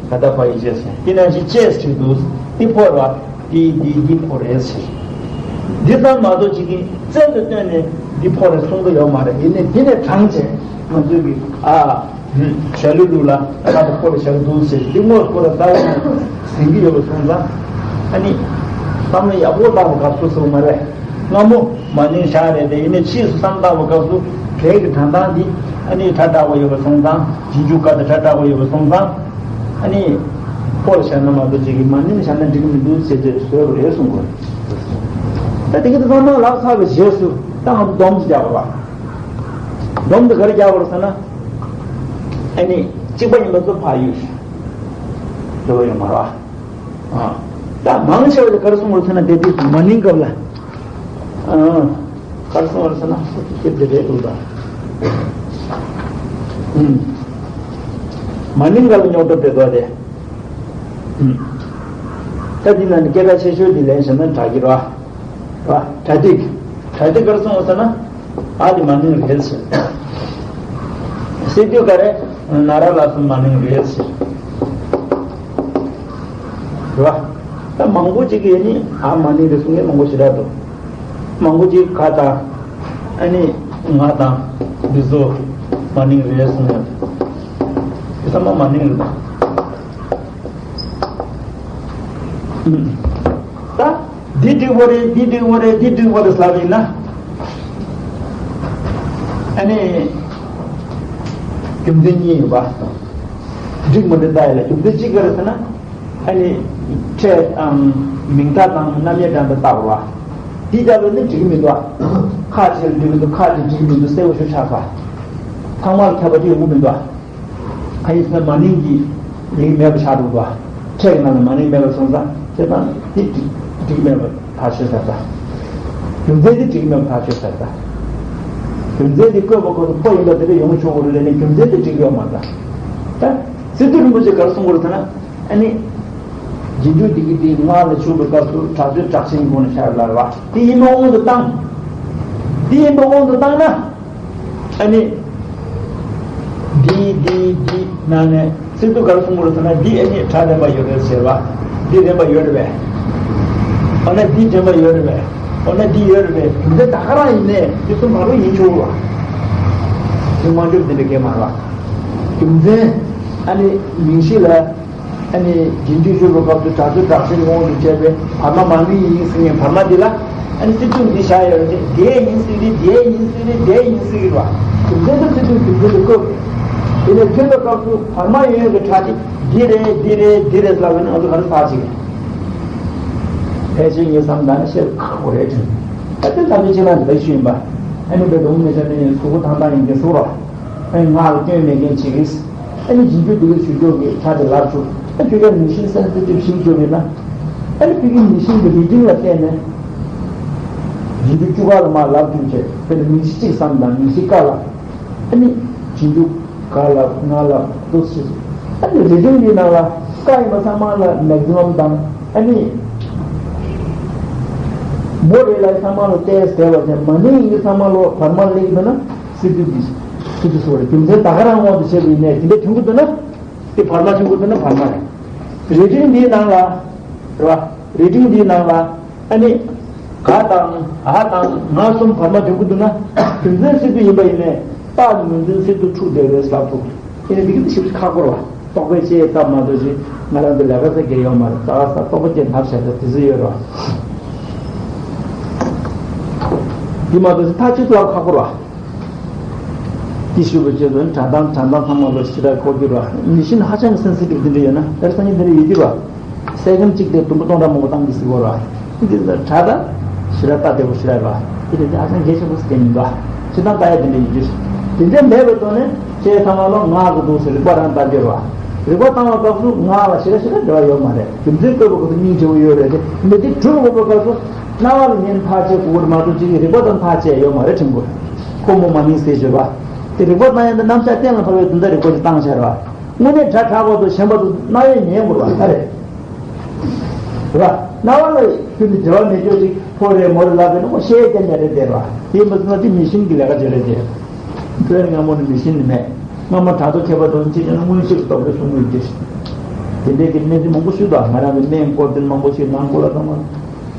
བ། ག་དང་བ་ཡི་རྗེས་ཟེར། འདི་ནང་བཞིན་ཅེས་འབྲི་གི་འདུག་འདི་ཕོ་རེད་བ། འདི་འདི་འདི་ཕོ་རེད་ཟེར། འདི་ཙམ་མ་གཏོགས་ཅིག་གིས་རྩལ་དུ་བཏོན་ནས་འདི་ཕོ་རེད་གསུང་གི་ཡོད་མ་རེད། ཡིན་ནའི་འདི་ནས་དྲངས་བྱས་ང་ཚོས་ཀྱི་ཨ། ཞྭ་ལུ་ལུ་ལ་ཁ་དང་ཁོ་ལ་ཞྭ་ལུ་འདུག་ཟེར་འདི་ངོ་སྐོར་ལ་ལྟ་བ་ནས་ཟིན་གྱི་ཡོད་པ་སོང་ཙང་། ཨ་ནི། བསམ་བློ་ཡག་པོ་བཏང་བ་སྐབས་སུ་སོང་མ་རེད། སྔ་མོ་མ་ནིང་བཞག་རེད་དེ་ཡིན་ནའི་ཕྱིས་སུ་བསམ་བཏང་བ་སྐབས་སུ་གལ་གྱི་དྲང་ཐང་འདི་ཨ་ནི་སྒྲ་བསྒྲགས་པ་ཡོད་པ་སོང་ཙང་རྗེས་འཇུག་ག་དང་སྒྲ་བསྒྲགས་པ་ཡོད་པ་སོང་ཙང་། ཨ་ནི། ཁོ་ལ་བྱས་ན་མ་གཏོགས་ཅིག་གི་མ་ནིང་བྱས་ན་འགྲིག་གི་མི་འདུག་ཟེར་ཏེ་བཟོས་པ་རེད་གསུང་དགོས། ད་དེ་གི་དེ་ཚང་མ་ལག་ཚར་བའི་རྗེས་སུ་ད་ང་ཚོ་སྡོམ་ཅིག་རྒྱག་དགོས་པ། སྡོམ་དེ་ག་རེ་རྒྱག་དགོས་རེད་ཟེར་ན། ཨ་ནི་གཅིག་པ་ཡིན་པ་ཚོ་ཕར་གཡུག་ཞིག་འགྲོ་གི་ཡོད་མ་རེད་པ། ཨ། ད་མང་ཆེ་བ་དེ་ག་རེ་གསུང་དགོས་རེད་ཟེར་ན། དེ་དུས་མ་ནིང་སྐབས་ལ། ཨ། ག་རེ་གསུང་བ་རེད་ཟེར་ན། ཁྱེད་དེ་རེད་འདུག་ད། ཨུམ། མ་ནིང་ག་ལ་རྙོག་དྲ་དེ་འདུག་སྟེ། ཨུམ། ད་འདི་ན་ནི་སྐད་གྲགས་ཆེ་ཤོས་འདི་ལེན་བྱས་ན་གྲ་སྒྲིག་ར། ར། གྲ་སྒྲིག་གྲ་སྒྲིག་ག་རེ་གསུང་བ་ཟེར་ན། ཨ་འདི་མ་ནིང་རེད་ཟེར། སི་ཏུ་ག་རེ། ན་ར་ལ་སོགས་མ་ནིང་རེད་ཟེར། རེད་པ། ད་མང་པོ་ཅིག་གིས་ནི་ཨ་མ་ནིང་རེད་གསུང་མཁན་མང་པོ་ཞེ་དྲག་འདུག་མང་པོ་ཅིག་ག་དང་། ཨ་ནི་ང་དང་འདི་ཚོ་མ་ནིང་རེད་གསུང་ཡ། དེ་ཚང་མ་མ་ནིང་རེད་ད། ད་འདི་འགྲིག་པོ་རེད། འདི་འགྲིག་པོ་རེད། འདི་འགྲིག་པོ་རེད་ལབ་ཡིན་ན། ཨ་ནི་རྒྱུ་མཚན་གཉིས་ཡོད་པ། འགྲིག་མི་འགྲིག་ལྟ་ཡ་ལ་རྒྱུ་མཚན་གཅིག་ག་རེ་ཟེར་ན། ཨ་ནི་ཕྲད་དང་མིང་མཐའ་དང་རྣམ་དབྱེ་འདྲ་འདྲ་བཏགས་པ། འདི་ལྟ་བུ་ནི་འགྲིག་གི་མི་འདུག་ཁ་ཅིག་ལ་འགྲིག་གི་འདུག་ཁ་ཅིག་འགྲིག་གི་མི་འདུག་གསལ་པོ་ཞིག་ཆགས་པ། ཚང་མར་ཁྱབ་པ་དེ་ཡོང་གི་མི་འདུག་གང་ཡིན་ཟེར་ན་མ་ནིང་གི་ཡི་གེ་མེད་པ་ཆགས་འདུག་པ། ཕྲད་ཀྱི་ནང་ལ་མ་ནིང་མེད་པ་སོང་ཙང་དེ་དང་དེ་འགྲིག་འགྲིག་མེད་པ་ཐག་ཆོད་ཚར་ཙང་། རྒྱུ་མཚན་དེ་འགྲིག་མེད་པ་ཐག་ཆོད་ཚར་ཙང་། རྒྱུ་མཚན་དེ་བཀོད་པ་ཁོ་ཚོ་ཕོ་ཡིན་པ་དེ་འདྲ་ཡོང་ཆོག་གི་རེད་ལབ་ནས་རྒྱུ་མཚན་དེ་འགྲིག་ཡོད་མ་རེད། ད་སི་ཏུ་རིན་པོ་ཆེ་ག་རེ་གསུང་གི་རེད་ཟེར་ན། ཨ་ནི། རྗེས་འཇུག་འདི་གི་དེ་སྔགས་ལ་ཞུགས་པའི་སྐབས་སུ་དྲག་སྤྱོད་དྲག་ཆེན་གྱི་སྒོ་ནས་ཤར་ལ་རེད་པ། དེ་ཡིན་པ་དབང་དུ་བཏང་། དེ་ཡིན་པ་དབང་དུ་བཏང་ན། ཨ་ནི། འདི་འདི་འདི་ནང་ནས་སི་ཏུ་ག་རེ་གསུང་གི་རེད་ཟེར་ན། འདི་ཨ་ནི་སྒྲ་འདྲེན་པ་ཡོད་རེད་ཟེར་བ། འདི་འདྲེན་པ་ཡོད་རེད་པས། འོ་ན་འདི་འདྲེན་པ་ཡོད་རེད་པས། འོ་ན་འདི་ཡོད་རེད་པས། རྒྱུ་མཚན་ད་ག་རང་ཡིན་ནའི་འདི་གསུམ་བར་དུ་ཡིན་ཆོག་གི་རེད་པ། དེ་དམངས་ཁྲོད་འདི་འདྲ་སྐད་མ་རེད་པ། རྒྱུ་མཚན། ཨ་ནི་མིང་གཞི་ལ། ཨ་ནི་རྗེས་འཇུག་ཞུགས་པའི་སྐབས་སུ་དྲག་སྤྱོད་དྲག་ཆེན་དབང་དུ་བྱས་པའི་བར་མ་མ་ནིང་ཡིན་ཟེར་མཁན་བར་མ་འདི་ལ། ཨ་ནི་སི་ཏུ་འདི་བཞག་ཡོད་རེད། དེ་ཡིན་ཟེར་གི་རེད། དེ་ཡིན་ཟེར་གི་རེད། དེ་ཡིན་ཟེར་གི་རེད་པ། རྒྱུ་མཚན་དེ་སི་ཏུ་རྒྱུ་མཚན་དེ་བཀོད། དེ་ནས་ཐོན་པའི་སྐབས་སུ་བར་མ་ཡོད་ཡོད་ཀྱི་སྒྲ་དེ་འདི་རེད། འདི་རེད། འདི་རེད་ལབ་ན་ང་ཚོ་ག་རེ་ཚར་ཅིག་ཕལ་ཆེར་ངས་བསམ་ད་ནི་བཤད་ཁག་པོ་རེད་དྲན། ད་ལྟའི་ལམ་སྟོན་ཅིག་ལ་འདི་ལྟར་ཞུས་ཡིན་པ། ཨ་ནི་བོད་ལུང་མི་ཚེ་ནི་གཟུགས་པོ་ཐང་ཐང་ཡིན་གྱི་སུ་རོ། ཨ་ནི་ངག་ལ་སྐྱོན་མེད་མཁན་ཅིག་རེད། ཨ་ནི་རྗེས་འཇུག་འདི་གའི་ཞུ་སྐྱོར་གྱི་ཁྲ་དེ་ལབ་ཆོག་ཨ་ཁྱོད་ཀྱང་མི་ཤིན་སེན་སི་ཊིབ་ཞིག་བརྗོད་མེད་ན། ཨ་ནི་ཁྱོད་ཀྱི་མི་ཤིན་གྱི་རི་ཊིང་ལ་བལྟས་ནས། རྗེས་འཇུག་བཅུ་ཀ་ལ་མར་ལབ་བཅུག་བྱས། དཔེར་ན་མིང་གཞི་གཅིག་བསམ་དང་མིང་གཞི་ཀ་ལ། ཨ་ནི་རྗེས་འཇུག་ག་ལབ་ང་ལབ་འདུག་ཟེར། ཨ་ནི་རི་ཊིང་འདིའི་ནང་ལ་ཀ་ཡིན་པ་ཚང་མ་ལ་མེག་སི་མམ་དང་། ཨ་ནི་མོ་རེ་ལ་ཚང་མ་ལ་ཏེས་བསྡད་པ་བྱས། མ་ནིང་ཡིན་གྱི་ཚང་མ་ལ་བར་མ་སླེབས་ཀྱི་འདུག་ན། སི་ཏུ་གི་སི་ཏུ་སོགས་རེད། རྒྱུ་མཚན་ད་ག་རང་དབང་དུ་བྱས་པ་ཡིན་ནའི་དེ་འདྲ་ཐོན་གྱི་འདུག་ན། དེ་བར་མ་ཐོན་གྱི་འདུག་ན་བར་མ་རེད། རི་ཊིང་འདིའི་ནང་ལ། རེད་པ། རི་ཊིང་འདིའི་ནང་ལ། ཨ་ནི། ག་དང་འ་དང་ང་གསུམ་བར་མ་ཐོན་གྱི་འདུག་ན། རྒྱུ་མཚན་སི་ཏུ་ཡིན་པ་ཡིན་ནའི་རྟགས་ངོས་འཛིན་སི་ཏུ་འཁྲུག་བསྡད་རེད་ལབ་ཐུབ། ཡིན་ནའི་འདི་གི་འདི་ཞིབ་ཁག་པོ་རེད་པ། རྟོག་པས་དཔྱད་སྟབས་མ་གཏོགས་ཅིག་ང་རང་ཚོ་ལས་ཀ་ས་གལ་ཡོད་མ་རེད། ཙག་ཙག་རྟོག་པ་དཔྱད་ལབ་བྱས་ཏེ་དེ་ཚོ་ཡོད་རེད་པ། འདི་མ་གཏོགས་ཅིག་ཐག་གཅོད་ལབ་ཁག་པོ་རེད་པ། དེ་ཞུ་བ་བྱས་ཙང་སྒྲ་གདངས་སྒྲ་གདངས་ཚང་མ་ལ་ཞེ་དྲག་གོ་རྒྱུ་རེད་པ། མི་ཤིན་ཧ་ཅང་གི་སེན་སི་ཊིབ་འདི་འདྲ་ཡོད་ན། དེར་སང་ཉིན་འདི་འདྲ་ཡོད་རྒྱུ་རེད་པ། སེ་ཀེན་གཅིག་དེ་དུམ་བུ་སྟོང་ཕྲག་མང་པོ་བཏང་གི་ཟེར་གོ་རེད་པ། འདི་ལ་སྒྲ་དང་ཞེ་དྲག་ལྟ་བདེ་པོ་ཞེ་དྲག་རེད་པ། དེ་དེ་ཧ་ཅང་གལ་ཆེན་པོ་ཞིག་མིན་འདུག་པ། སྤྱིར་བཏང་ལྟ་ཡ་དེ་འདྲ་ཡིན་རྒྱུ་ཞིག་དེ་འདྲ་མེད་པའི་ཐོག་ནས་ཁྱེད་ཚང་མ་ལ་ངག་གི་འདུག་ཟེར་རིག་པ་རང་ལྟ་རྒྱུ་རེད་པ། རིག་པ་བཏང་བའི་སྐབས་སུ་ངག་ལ་ཞེ་དྲག་ཞེ་དྲག་འབྲེལ་བ་ཡོད་མ་རེད། རྒྱུ་མཚན་བཀོད་པའི་སྐབས་སུ་སྙིང་རྗེ་པོ་ཡོད་རེད་དེ། མི་དེ་གྲུབ་དགོས་པའི་སྐབས་སུ་རྣ་བ་ལ་ཉན་ཐག་བཅད་དགོས་རེད་མ་གཏོགས་ཅིག་རིག་པ་དང་ཐག་བཅད་ཡོད་མ་རེད་དྲན་དགོས། ཁོ་མོ་མ་ནིང་ཟེར་བརྗོད་པ་དེ་རིག་པ་བཏང་ཡ་འདི་རྣམ་གཞག་གཏན་ལ་ཕབ་པའི་དོན་དག་རིག་པ་ཞིག་བཏང་བྱས་རེད་པ། དངོས་གནས་སྒྲ་གྲགས་པ་དང་ཞེན་པ་དང་རྣ་བས་ཉན་དགོས་པ་ད་རེད། རེད་པ། རྣ་བ་ལ་ཁྱོད་ནི་འབྲེལ་བ་མེད་ཆོག་ཅིག་ཕོ་རེད་མོ་རེད་ལབ་པས་ན་ཁོ་ཤེས་ཀྱང་ཉན་རེད་དེ་རེད་པ། དེ་མ་སོང་ན་དེ་མི་ཤིན་གྱི་ལས་ཀ་བྱེད་རེད་དེ། དཔེར་ན་སྔ་མོ་ནི་མི་ཤིན་ནི་མེད། སྔ་མོ་དྲ་ཐོག་མཁས་པ་དང་ཅིག་ཡང་མངོན་ཤེས་ཀྱི་སྟོབས་ཀྱིས་གསུང་གི་ཡོད་དེ། དེ་འདྲའི་གི་གནས་ཚུལ་མང་པོ་ཞུ་དང་། ང་རང་གི་སྨན་བསྐོར་ཏེ་མང་པོ་ཞིག་ནང་སྐོར་ལ་བཏང་བ།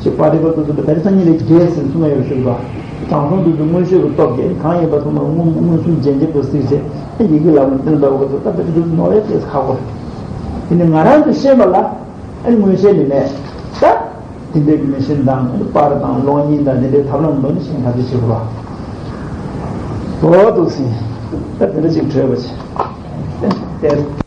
ཞེས་པ་རི་པ་ཏུ་ཏུ་ད་རེས་སང་ཉིན་ལས་རྒྱས་ཟིན་གསུང་ཡོད་ཞུ་བ། དྲང་སྲོང་དུ་དུ་མངོན་ཤེས་ཀྱི་སྟོབས་ཀྱིས་གང་ཡིན་པ་ཚང་མ་མངོན་མངོན་སུམ་རྗེན་རྗེན་དུ་གཟིགས་བྱས། ཡི་གེ་ལ་མ་འཛིན་པ་འོ་ད་ད་དུ་ནོར་ཡ་ཏེས་ཁག་པོ། དེ་ནི་ང་རང་གི་ཤེས་པ་ལ་ཨ་ནི་མངོན་ཤེས་ནི་མེད། ད་དེ་འདྲའི་གི་མི་ཤེས་དང་ཨ་ནི་པར་དང་གློག་བརྙན་དང་དེ་འདྲའི་ཐབས་ལམ་འདོན་ནི་ཤེས་ཐབས་ཤེས་བྱེད་དགོས་པ། འོ་འདུག་སེ། ད་དེ་འདྲ་ཅིག་བྲོས་པ་བྱས། ཏེ།